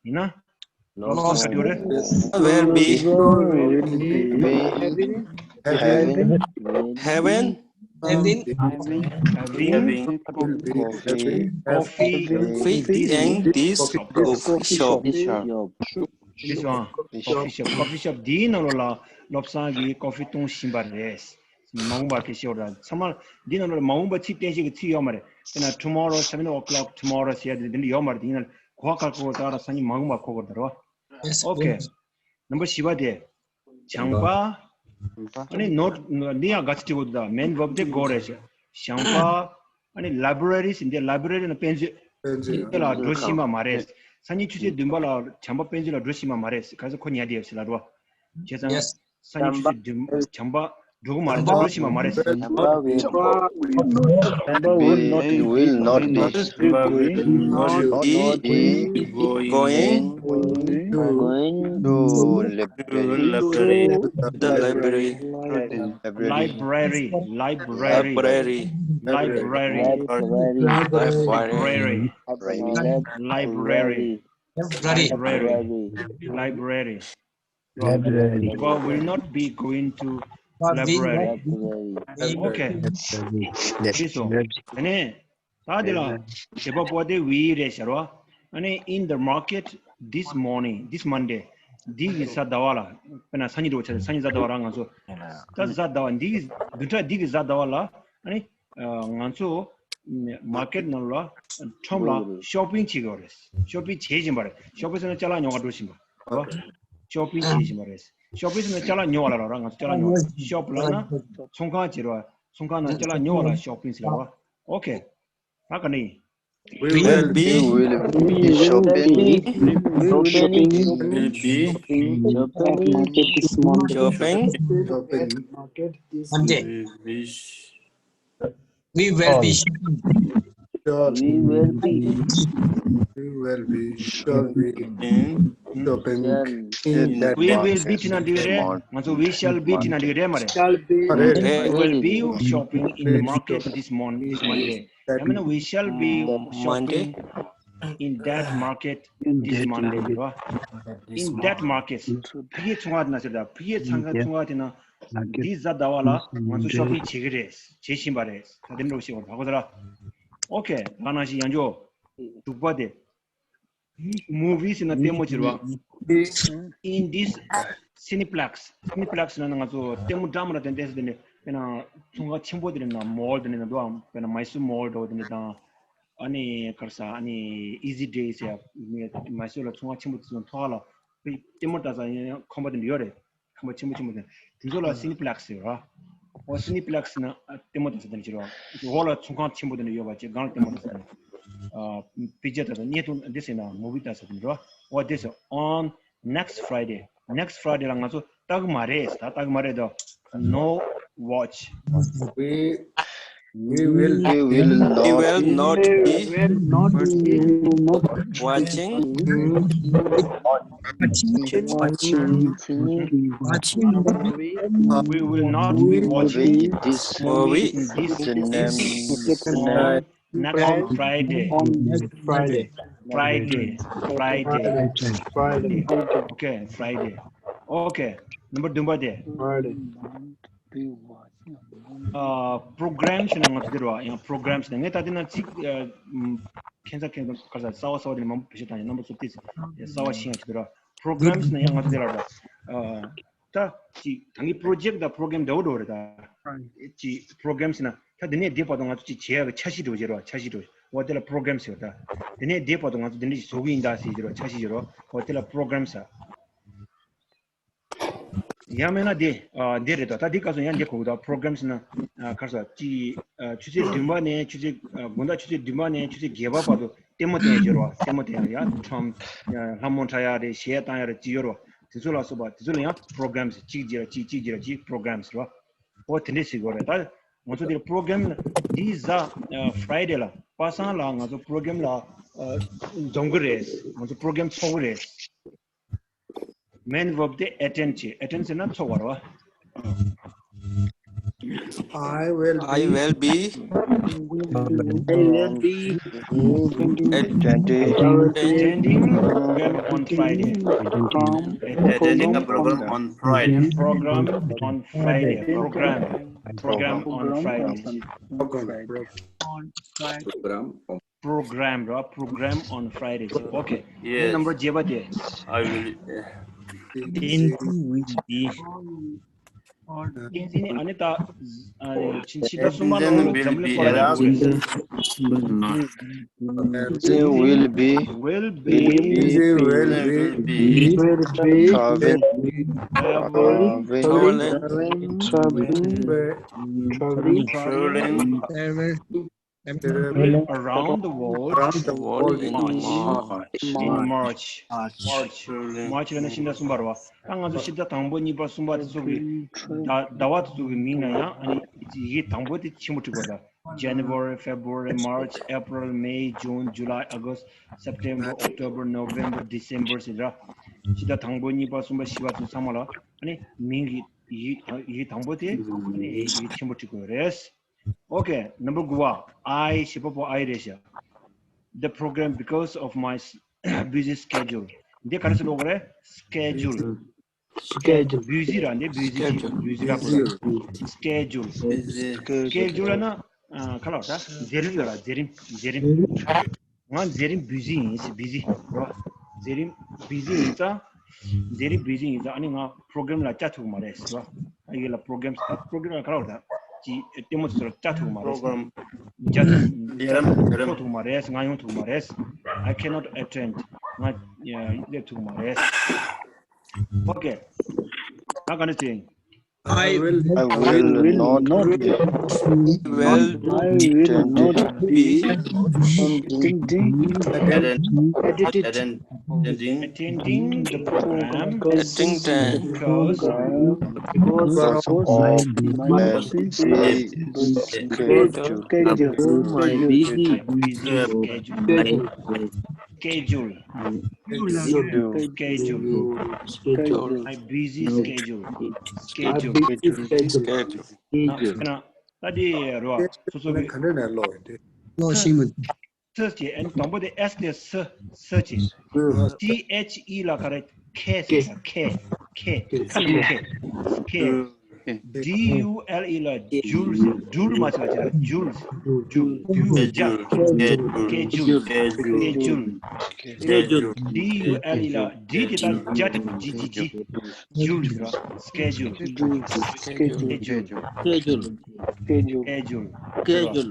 ཡིན་ན། བློ་བཟང་ག་དུས་རེད། Will be Will be having having having Having having coffee in this coffee shop. This one, coffee shop, coffee shop འདིའི་ནང་ལོགས་ལ་བློ་བཟང་གིས་coffee བཏུང་བཞིན་པ་རེད། མ་འོངས་པ་སྐད་ཆ་ཤོད་ར། ཚང་མ་འདིའི་ནང་ལོགས་ལ་མ་འོངས་པ་ཚིག་བསྟན་བཤད་ཀྱི་ཚིག་ཡོད་མ་རེད། དཔེར་ན་tomorrow, seven o'clock tomorrow ཟེར་ཡ་དེ་འདི་འདྲ་ཡོད་མ་རེད། དེ་ཡིན་ན་གོ་བ་ག་གོ་ད་ར་སང་ཉིན་མ་འོངས་པ་གོ་དགོས་ད་ར། ཨོ་ཁེ། ནམ་པར་བཞི་པ་དེ། བྱམས་པ། ཨ་ནི་not འདི་ཡང་ག་ཚོད་བྲིས་དགོས་འདུག་ད་main verb དེ་go རེད་ཤག་བྱམས་པ། ཨ་ནི་library ཟེར་འདི་library ན་དཔེ་མཛོད། དཔེ་མཛོད། དེ་ལ་འགྲོ་བཞིན་པ་མ་རེད། སང་ཉིན་ཆུ་ཚོད་བདུན་པ་ལ་བྱམས་པ་དཔེ་མཛོད་ལ་འགྲོ་བཞིན་པ་མ་རེད། ག་ཚོད་ཁོ་ཉལ་བསྡད་ཡོད་ཟེར་ལ་འགྲོ། བྱས་ཙང་སང་ཉིན་ཆུ་ཚོད་བདུན་བྱམས་པ་འགྲོ་གི་མ་རེད། འགྲོ་བཞིན་པ་མ་རེད། Will not be, will not be going to library. Library, library, library, library, library, library, library, library, library, library. Library. Will not be going to library. Okay. དེ་ནས་ད་དེ་ལ་བྱེད་པ་པོ་དེ་will རེད་ཤག་རོ། ཨ་ནི་in the market this morning, this Monday. འདི་གི་གཟའ་ཟླ་བ་ལ། དཔེར་ན་སང་ཉིན་འགྲོ་བྱས་སང་ཉིན་གཟའ་ཟླ་བ་ར་ང་ཚོ། ད་གཟའ་ཟླ་བ་འདི་གི་བདུན་ཕྲག་འདི་གི་གཟའ་ཟླ་བ་ལ། ཨ་ནི་ང་ཚོ་market ནང་ལ་ཁྲོམ་ལ་shopping བྱེད་དགོས་རེད། shopping བྱེད་བཞིན་པ་རེད། shopping ཟེར་ན་ཅ་ལག་ཉོ་ག་འགྲོ་བཞིན་པ། shopping བྱེད་བཞིན་པ་རེད། shopping ཟེར་ན་ཅ་ལག་ཉོ་བ་ལ་ར། ང་ཚོ་ཅ་ལག་ཉོ། shop ལ་ན་ཚོང་ཁང་བྱེད་ར། ཚོང་ཁང་ནང་ཅ་ལག་ཉོ་བ་ལ་shopping ཟེར་བ། okay. ད་ག་ནི། We will be, we will be shopping. We will be shopping. Shopping. Shopping. Shopping. Market this Monday. We will be shopping. We will be. We will be shopping. Shopping in that market. We will be ཅི་ན་འགྲིག་རེད། ང་ཚོ་we shall be ཅི་ན་འགྲིག་རེད་མ་རེད། Shall be. We will be shopping in the market this morning, this Monday. I mean, we shall be shopping in that market this Monday. In that market. ཕ་གིའི་ཚོང་ཁང་དེ་ན་ཟེར་ད། ཕ་གིའི་ཚོང་ཁང་ཚོང་ཁང་དེ་ན་འདི་གཟའ་ཟླ་བ་ལ་ང་ཚོ་shopping བྱེད་ཀྱི་རེད། བྱེད་བཞིན་པ་རེད། ད་དེ་འདྲ་བཤད་པར་བ་གོ་ས་ར། okay. ད་ནང་བཞིན་ཡང་ཅོ། དྲུག་པ་དེ། movie ཟེར་ན་ལྟད་མོ་བྱེད་ར། In this Cineplex. Cineplex ན་ང་ཚོ་ལྟད་མོ་འདྲ་མི་འདྲ་དེ་འདྲ་ཟེར་དེ་ནས་དཔེར་ན་ཚོང་ཁང་ཆེན་པོ་དེ་ནས་ན་mall དེ་ནས་ན་འདུག་ཨ། དཔེར་ན་Mysore Mall འདྲ་བོ་དེ་ནས་དང་། ཨ་ནི་ག་རེ་ཟ། ཨ་ནི་Easy Day ཟེར་ཡ། Mysore ལ་ཚོང་ཁང་ཆེན་པོ་དེ་ཚོ་ཐོག་ལ་ལྟད་མོ་ལྟ་ས་ཡང་ཁང་པ་དེ་འདྲ་ཡོད་རེད། ཁང་པ་ཆེན་པོ་ཆེན་པོ་དེ། དེ་ཚོ་ལ་Cineplex ཟེར་ར། ཨོ་Cineplex ན་ལྟད་མོ་ལྟ་ས་དེ་འདྲ་བྱེད་ར། འོག་ལ་ཚོང་ཁང་ཆེན་པོ་དེ་འདྲ་ཡོད་པ་བྱས། སྒང་ལ་ལྟད་མོ་ལྟ་ས་དེ་འདྲ། ཨ། picture ལྟ་ས། བརྙན་ཐུང་འདི་ཟེར་ན་movie ལྟ་ས་དེ་འདྲ་ར། ཨོ་དེ་ཟེར། On next Friday. Next Friday ལ་ང་ཚོ་ལྟ་གི་མ་རེད། ད་ལྟ་གི་མ་རེད་དོ། No watch. We, we will not, we will not be, we will not be watching, watching, watching, watching. We will not be watching this movie this, this, this night. Next Friday. On next Friday. Friday. Friday. Friday. Okay, Friday. Okay. Number བདུན་པ་དེ། Friday. ཨ། program ཟེར་ན་ང་ཚོ་དེ་རེད་བ། ཡང་program ཟེར་ན་ངས་ད་དེ་ན་ཚིག་ཨ། ཁྱད་མཚར་ཁྱད་མཚར་ག་ས་གསར་བ་གསར་བ་དེ་ནས་མང་པོ་བེད་སྤྱོད་བཏང་ཡིན། རྣམ་པ་ཚོ་ཏོག་ཙམ་གསར་བ་ཤེས་ཡ་ཆེད་དུ་ར། program ཟེར་ན་ཡང་ང་ཚོ་དེ་ལ་ར། ཨ། ད་ཅིག་ད་ངའི་project དང་program འདྲ་བོ་འདྲ་བོ་རེད་ད། ཅིག་program ཟེར་ན་ད་འདི་ནས་འདི་བར་དུ་ང་ཚོ་ཅིག་བྱེད་ཡག་གི་འཆར་གཞི་འདྲ་བོ་བྱེད་རོགས། འཆར་གཞི་འདྲ་བོ། འོ་དེ་ལ་program ཟེར་བ་ད། འདི་ནས་འདི་བར་དུ་ང་ཚོ་འདི་འདྲ་ཞིག་བཟོ་གི་ཡིན་ད་ཟེར་གྱི་རོགས། འཆར་གཞི་བྱེད་རོགས། འོ་དེ་ལ་program ཟེར། ཡང་མིན་ན་འདི་ཨ། འདི་རེད་ད། ད་འདི་སྐབས་སུ་ཡང་འདི་གོ་གི་ད། program ཟེར་ན་ཨ། ག་རེ་ཟེར་ཅིག་ཨ། ཆུ་ཚོད་བདུན་པ་ནས་ཆུ་ཚོད་ཨ། དགོང་དག་ཆུ་ཚོད་བདུན་པ་ནས་ཆུ་ཚོད་བརྒྱད་པ་བར་དུ་ལྟད་མོ་བལྟ་ཡག་ཡོད་རོགས། ལྟད་མོ་བལྟ་ཡག་ཡ་ཁྲོམ་ཡ་ལྷ་མོ་འཁྲབ་ཡག་རེད། གཞས་བཏང་ཡག་རེད། ཅིག་ཡོད་རོགས། དེ་ཚོ་ལ་སོགས་པ་དེ་ཚོ་ལ་ཡང་program ཟེར། གཅིག་རྗེས་ལ་གཅིག་གཅིག་རྗེས་ལ་གཅིག program ཟེར་བ། ཨོ་དེ་འདྲས་ཟེར་དགོས་རེད། ད་ང་ཚོ་འདིར་program འདི་གཟའ་ཨ། Friday ལ་པ་སངས་ལ་ང་ཚོ་program ལ་ཨ། འཛོམས་ཀྱི་རེད། ང་ཚོ་program ཚོགས་ཀྱི་རེད། main verb དེ་attend བྱེད། attend ཟེར་ན་ཚོགས་པ་རེད་བ། I will be, I will be, I will be attending, attending program on Friday. Attending a program on Friday. Program on Friday. Program. Program on Friday. Program. On Friday. Program on Program ར། Program on Friday. Okay. Yes. Number བརྒྱད་པ་དེ། I will. Tenzin will be. Tenzin ནི་ཨ་ནི་ད་ཕྱི་ཟླ་གསུམ་པ་Tenzin ནང་will འཛམ་be གླིང་སྐོར་ལ་around. འགྲོ་They will be will be They will Will be be traveling, traveling traveling, traveling around the world around the world in in March. March. in March. March. Traveling. March ལབ་ན་ཕྱི་ཟླ་གསུམ་པ་རེད་བ། ད་ང་ཚོ་ཕྱི་ཟླ་དང་པོ་གཉིས་པ་གསུམ་པ་དེ་ཚོ་གི་ཟླ་ཟླ་བ་དེ་ཚོ་གི་མིང་ལ་ཡང་ཨ་ནི་ཡི་གེ་དང་པོ་དེ་ཆེན་པོ་བྲིས་པ་རེད། January, February, March, April, May, June, July, August, September, October, November, December ཟེར་ར། ཕྱི་ཟླ་དང་པོ་གཉིས་པ་གསུམ་པ་བཞི་པ་ཚོ་ཚང་མ་ལ་ཨ་ནི་མིང་གི་ཡི་ཡི་དང་པོ་དེ་ཨ་ནི་ཡི་གེ་ཆེན་པོ་བྲིས་དགོས་རེད། Okay, number དགུ་པ། I ཞེས་པ་པོ་I རེད་ཤག The program because of my s- busy schedule. འདི་ག་རེ་ཟེར་ལོག་རེད། Schedule. schedule, Busy ར་འདི་busy Schedule. Busy ར་པོ་ར། Schedule. Busy. Schedule ལབ་ན་ཨ་ཁ་ལ་ད་མཛད་རིམ་ཡོད་ར། མཛད་རིམ་མཛད་རིམ། ང་མཛད་རིམ་busy ཡིན་ཟེར། Busy ར། མཛད་རིམ་busy ཡིན་ཙང་། མཛད་རིམ་busy ཡིན་ཙང་ཨ་ནི་ང་program ལ་བཅར་ཐུབ་ཀྱི་མ་རེད་ཟེར་བ། ཨ་ཡིག་ལ་program ད་program ལ་ག་རེ་ལབ་དགོས་རེད། ཅི་ལྟད་མོ་དེ་ཚོ་ལ་བཅར་ཐུབ་ཀྱི་མ་རེད། Program. བཅར་ཐུབ་ལས་རིམ་ལས་རིམ། ཐུབ་ཀྱི་མ་རེད། ང་ཡོང་ཐུབ་ཀྱི་མ་རེད། I cannot attend. ང་སླེབས་ཐུབ་ཀྱི་མ་རེད། Okay. ད་ག་ནས་ཅི། I will I will not be Well, I will not be attending attending attend- attend- attending Attending the program Attending. Because because of my busy schedule. my busy schedule. Schedule. Schedule. Schedule. My busy schedule. Schedule. Schedule. ད་དེ་རོ། སོ་སོ་གི་ག་འདྲ་ནས་ཀློག་ཡིན་ཏེ། ཀློག་ཤེས་མི་འདུག་ཚེས་ཀྱི་ཨན་དང་པོ་དེ་S དེ་ས་ས་ཅི། T H E ལ་ག་རེ་K ཟེར་ས། K K ཁ་ལ་K K D U L E ལ་ཇུལ་ཟེར། ཇུལ་མ་ཟེར་ཅི་ཇུལ། ཇུལ། ཇུལ། ཇུལ། K ཇུལ། K ཇུལ། D U L E ལ་D དེ་ད་ཇ་ཏི་ཇི་ཇི་ཇི། ཇུལ་ཟེར། Schedule. Schedule. Schedule. Schedule. Schedule.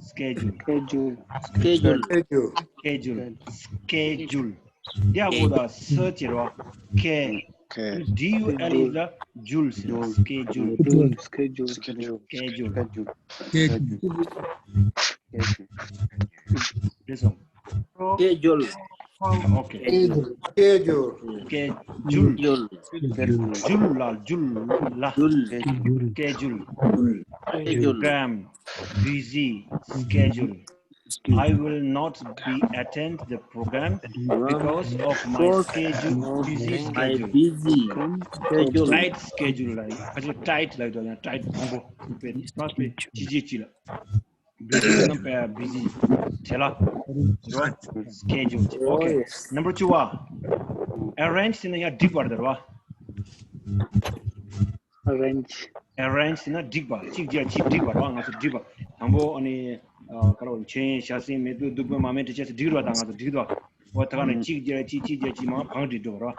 Schedule. Schedule. Schedule. Schedule. Schedule. ཡ་གོ་ད་ས་ཅི་རོ། K Okay. D U L E ལ་ཇུལ་ཟེར། Schedule. Schedule. Schedule. Schedule. Schedule. Schedule. Schedule. རེད་སོང་། Schedule. Okay. Schedule. Schedule. ཇུལ། ཇུལ་ལ་ཇུལ་ལ། Jul. Schedule. Schedule. Program. Busy. Schedule. I will not be attend the program because of my schedule, busy My schedule. Busy. Schedule. Tight schedule ལ་ཡང་ཁ་ཅིག་tight ལ་ཡོད་ཡང་tight མང་པོ་པའི་ཅི་ཅི་ཅི་ལ། Busy ནམ་པའི་busy བྱེད་ལ། Schedule. Okay. Number two. Arrange ཟེར་ན་ཡང་སྒྲིག་པར་དར་བ། Arrange. Arrange ཟེར་ན་སྒྲིག་པ། གཅིག་རྗེས་གཅིག་སྒྲིག་པ་རེད་བ། ང་ཚོ་སྒྲིག་པ། དང་པོ་ཨ་ནི་ཨ་ག་རེ་བ། མཆོད་ཡོན་ཞལ་ཟས་མེ་ཏོག་བདུག་སྤོས་མར་མེ་དྲི་ཆབ་ཟེར་སྒྲིག་རེད་བ། ད་ང་ཚོ་སྒྲིག་འདུག་བ། འོ་ད་ག་ནས་གཅིག་རྗེས་གཅིག་གཅིག་རྗེས་གཅིག་མར་བང་སྒྲིག་འགྲོ་བ་རེད་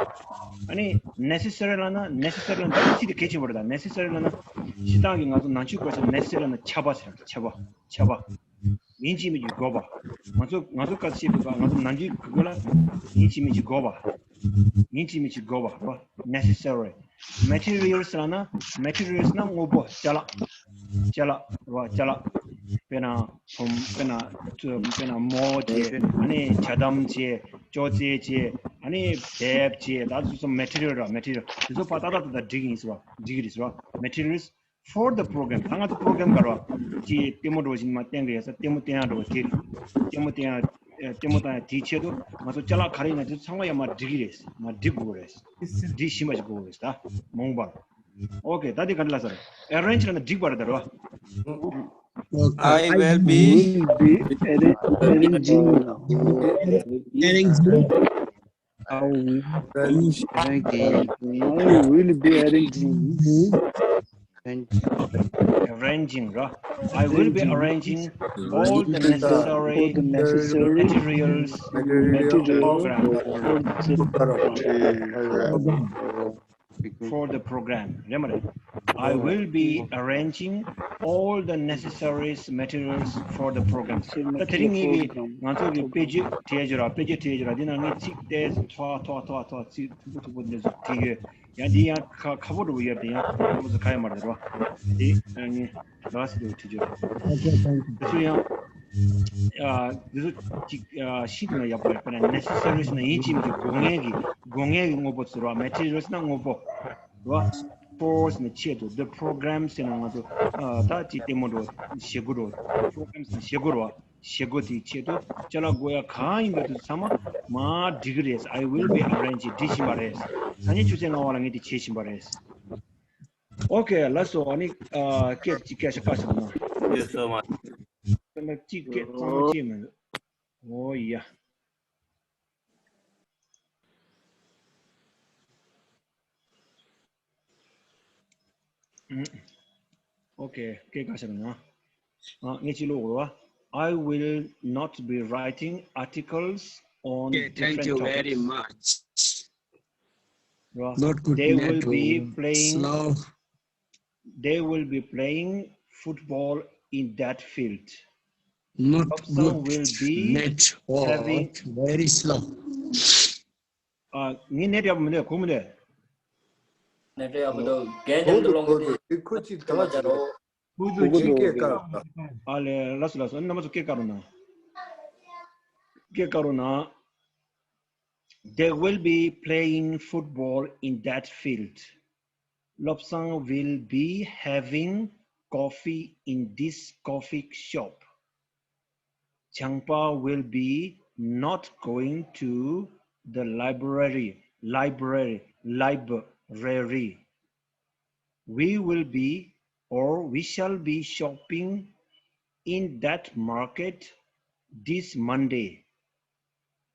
བ། ཨ་ནི་necessary ལབ་ན། necessary ལབ་ན་ད་ཚིག་དེ་གལ་ཆེན་པོ་རེད། ད་necessary ལབ་ན་སྤྱིར་བཏང་གི་ང་ཚོ་ནང་ཆོས་སྐོར་ཞིག་necessary ལབ་ན་ཆ་པ་ཟེར། ཆ་པ། ཆ་པ། ཡིན་གཅིག་མིན་གཅིག་དགོས་པ། ང་ཚོ་ང་ཚོ་སྐད་ཆ་བཤད་པའི་སྐབས་ང་ཚོ་ནང་ཆོས་གི་སྐོར་ལ་ཡིན་གཅིག་མིན་གཅིག་དགོས་པ། ཡིན་གཅིག་མིན་གཅིག་དགོས་པ་རེད་བ། necessary། materials ལབ་ན། materials ན་དངོས་པོ་ཅ་ལག་ཅ་ལག་རེད་བ། ཅ་ལག་དཔེར་ན་བུམ། དཔེར་ན་དཔེར་ན་མོ་བྱས། ཨ་ནི་ཇ་དམ་བྱས། ཅོག་ཙེ་བྱས། ཨ་ནི་དེབ་བྱས། ད་དེ་ཚོ་material རེད་བ། material དེ་ཚོ་ཕར་ཏག་ཏག་ཏག་ཏག་སྒྲིག་ཡིན་ཟེར་བ། སྒྲིག་གི་རེད་ཟེར་བ། materials for the program། ད་ང་ཚོ་program ག་རེ་བ། ཅིག་ལྟད་མོ་འདྲ་བོ་ཞིག་མར་བསྟན་གི་ཡོད་ས། ལྟད་མོ་བསྟན་ཡག་འདྲ་བོ་དེ། ལྟད་མོ་བསྟན་ཡག་ལྟད་མོ་བཏང་ཡག་དེའི་ཆེད་དུ་ང་ཚོ་ཅ་ལག་ག་རེ་ཡིན་ན་དེ་ཚོ་ཚང་མ་ཡང་མར་སྒྲིག་གི་རེད། མར་སྒྲིག་དགོས་རེད། སྒྲིག་ཤེས་པ་ཞིག་དགོས་རེད་ད། མ་འོངས་པར། Okay. ད་དེ་ག་འདྲ་ལབ་ས་རེད། arrange ལབ་ན་སྒྲིག་པ་རེད་ད་རེད་བ། I will be Will be arra- arranging. Arranging. I will be arranging. arranging ར། I will be arranging all the necessary materials, materials, program for the program. རེད་མ་རེད། I will be arranging all the necessary materials for the program. ད་དེ་རིང་ངེད་ཀྱིས་ང་ཚོ་གི་དཔེ་བརྗོད་བྲིས་ཡོད་ར། དཔེ་བརྗོད་བྲིས་ཡོད་ར། འདི་ནང་ངས་ཚིག་དེ་ཐོག་ཐོག་ཐོག་ཐོག་ཚིག་མཐུག་པོ་མཐུག་པོ་འདི་ཚོ་བྲིས་ཡོད། ཡང་འདི་ཡང་ཁ་ཁ་པོ་འདྲ་པོ་ཡོད་དེ། ཡང་ཁ་པོ་ཚོ་ག་ཡང་མ་རེད་ར། འདི་ངས་ལགས་སེ་འདི་བྲིས་ཡོད། འདི་ཚོ་ཡང་ཨ་འདི་ཚོ་ཅིག་ཨ་ཤིན་ཏུ་ན་ཡག་པོ་རེད། དཔེར་ན་necessary ཟེར་ན་ཡིན་གཅིག་མིན་གཅིག་དགོས་ངེས་ཀྱི་དགོས་ངེས་ཀྱི་དངོས་པོ་ཚོ་ར། materials ཟེར་ན་དངོས་པོ་ར། for ཟེར་ན་ཆེད་དུ། the program ཟེར་ན་ང་ཚོ་ཨ་ད་ཅིག་ལྟད་མོ་འགྲོ་བྱེད་སྒོ་འགྲོ། program ཟེར་ན་བྱེད་སྒོ་ར། བྱེད་སྒོ་དེའི་ཆེད་དུ་ཅ་ལག་དགོས་ཡ་གང་ཡིན་པ་དེ་ཚང་མ་མར་སྒྲིག་གི་རེད། I will be arranging འབྲི་བཞིན་པ་རེད། ད་ནི་ཆུ་ཚོད་ལྔ་པ་ལ་ངས་དེ་བྱེད་བཞིན་པ་རེད། Okay ལགས་སོ། ཨ་ནི་ཨ་སྐད་ཅིག་སྐད་ཆ་བཀའ་ཞིག་གནང་། ཡོད་སོ་མ། ཙམ་ཅིག་སྐད་གཙང་མ་ཅིག་མི་འདུག་ཨོ་ཡ། Okay སྐད་བཀའ་ཞིག་གནང་། ཨ་ངས་ཅིག་ཀློག་དགོས་པ། I will not be writing articles on Okay, thank different you very topics. Much. Right. Not good They will network. Be playing. Slow. They will be playing football in that field. Not Lobsang good will be network. Having Very slow. ཨ་ངའི་ནེཊ་ཡག་པོ་མི་འདུག་གོ་མི་འདུག་ནེཊ་ཡག་པོ་འདུག་རྒན་རྒྱབ་ཏུ་སློང་གི་འདུག་ཁོ་ཅིག་ད་ཅིག་རོ། ཁོ་ཅིག་སྐད་བཀག་ཨ་ལེ་ལགས་སོ་ལགས་སོ། ཨ་ནི་རྣམ་པ་ཚོ་སྐད་བཀག་རོགས་གནང་། སྐད་བཀག་རོགས་གནང་། They will be playing football in that field. Lobsang will be having coffee in this coffee shop. Changpa will be not going to the library, library, library. We will be, or we shall be shopping in that market this Monday.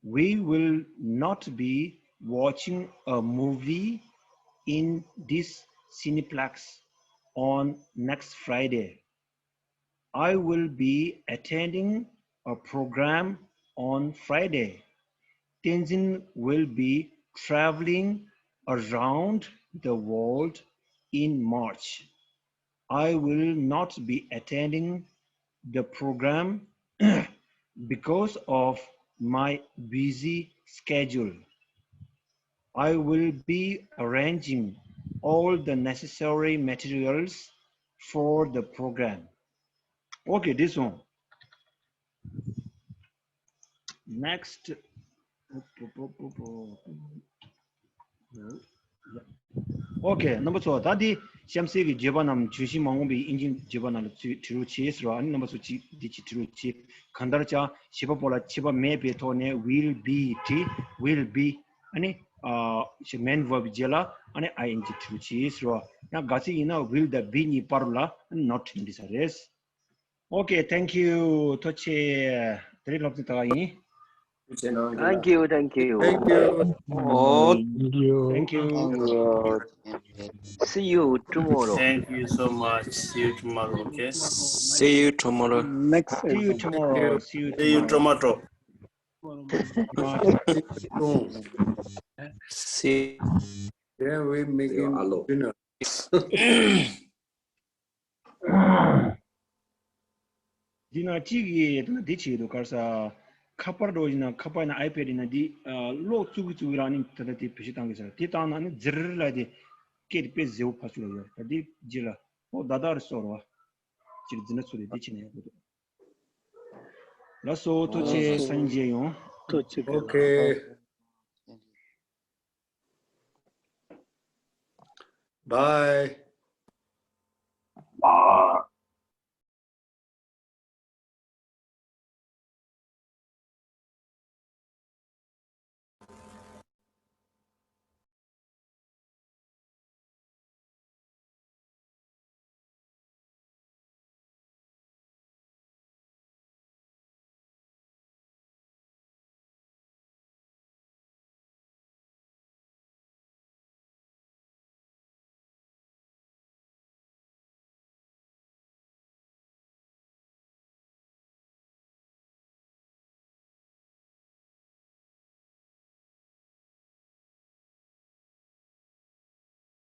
We will not be watching a movie in this Cineplex on next Friday. I will be attending a program on Friday. Tenzin will be traveling around the world in March. I will not be attending the program because of my busy schedule. I will be arranging all the necessary materials for the program. Okay, this one. Next. Okay རྣམ་པ་ཚོ། ད་འདི་གཤམ་གསལ་གྱི་བརྗོད་པ་རྣམས་བརྗོད་གཞི་མ་འོངས་པའི་དབྱིན་ཇིའི་བརྗོད་པ་རྣམས་ལ་ཚུར་བྲི་རོགས་བྱེད་ཟེར་བ། ཨ་ནི་རྣམ་པ་ཚོ་ཅིག་འདི་ཅིག་བྲི་རོགས་བྱེད། གང་ལྟར་ཀྱང་བྱེད་པ་པོ་ལ་ཆད་པ་མེད་པའི་ཐོག་ནས་will be བྲི། will be ཨ་ནི་ཨ་main verb རྗེས་ལ་ཨ་ནི་ing བྲི་རོགས་བྱེད་ཟེར་བ། ཡང་ག་ཚོད་ཡིན་ན་will དང་be གཉིས་བར་ལ་ཨ་ནི་not འབྲི་ས་རེད། Okay, thank you. ཐུགས་རྗེ་ཆེ། དེ་རིང་སློབ་ཚན་ད་ག་ཡིན། Thank you, thank you. Thank you. Oh, thank you. See you tomorrow. Thank you so much. See you tomorrow, okay? See you tomorrow. Next See you tomorrow. See you See you tomorrow. tomorrow. See Then we making dinner. འདི་ན་གཅིག་གིས་ད་འདི་བྱེད་འདུག་ག་རེ་ཟ། ཁ་པར་འགྲོ་ཡིན་ན། ཁ་པར་ཡིན་ན་ཨའི་པེ་ཌི་ཡིན་ན། འདི་ཨ་གློག་བཙུགས་ཀྱི་བཙུགས་ཀྱི་རང་ནི་ད་ལྟ་དེ་བེད་སྤྱོད་བཏང་གི་ཟེར། དེ་བཏང་ན་ནི་ཛིར་ལ་དེ་སྐད་དེ་དཔེ་ཟེར་བོ་ཕར་ཚུར་ལ་ཡོད། ད་འདི་རྗེས་ལ་ཨོ་ད་ད་རེ་སོ་རོ་བ་ཅིག་འཛིན་གྲྭ་ཚུར་རེ་འདི་བྱེད་ན་ཡག་པོ་འདུག་ལགས་སོ། ཐུགས་རྗེ་ཆེ། སང་ཉིན་མཇལ་ཡོང་། ཐུགས་རྗེ་ཆེ། Okay. Bye.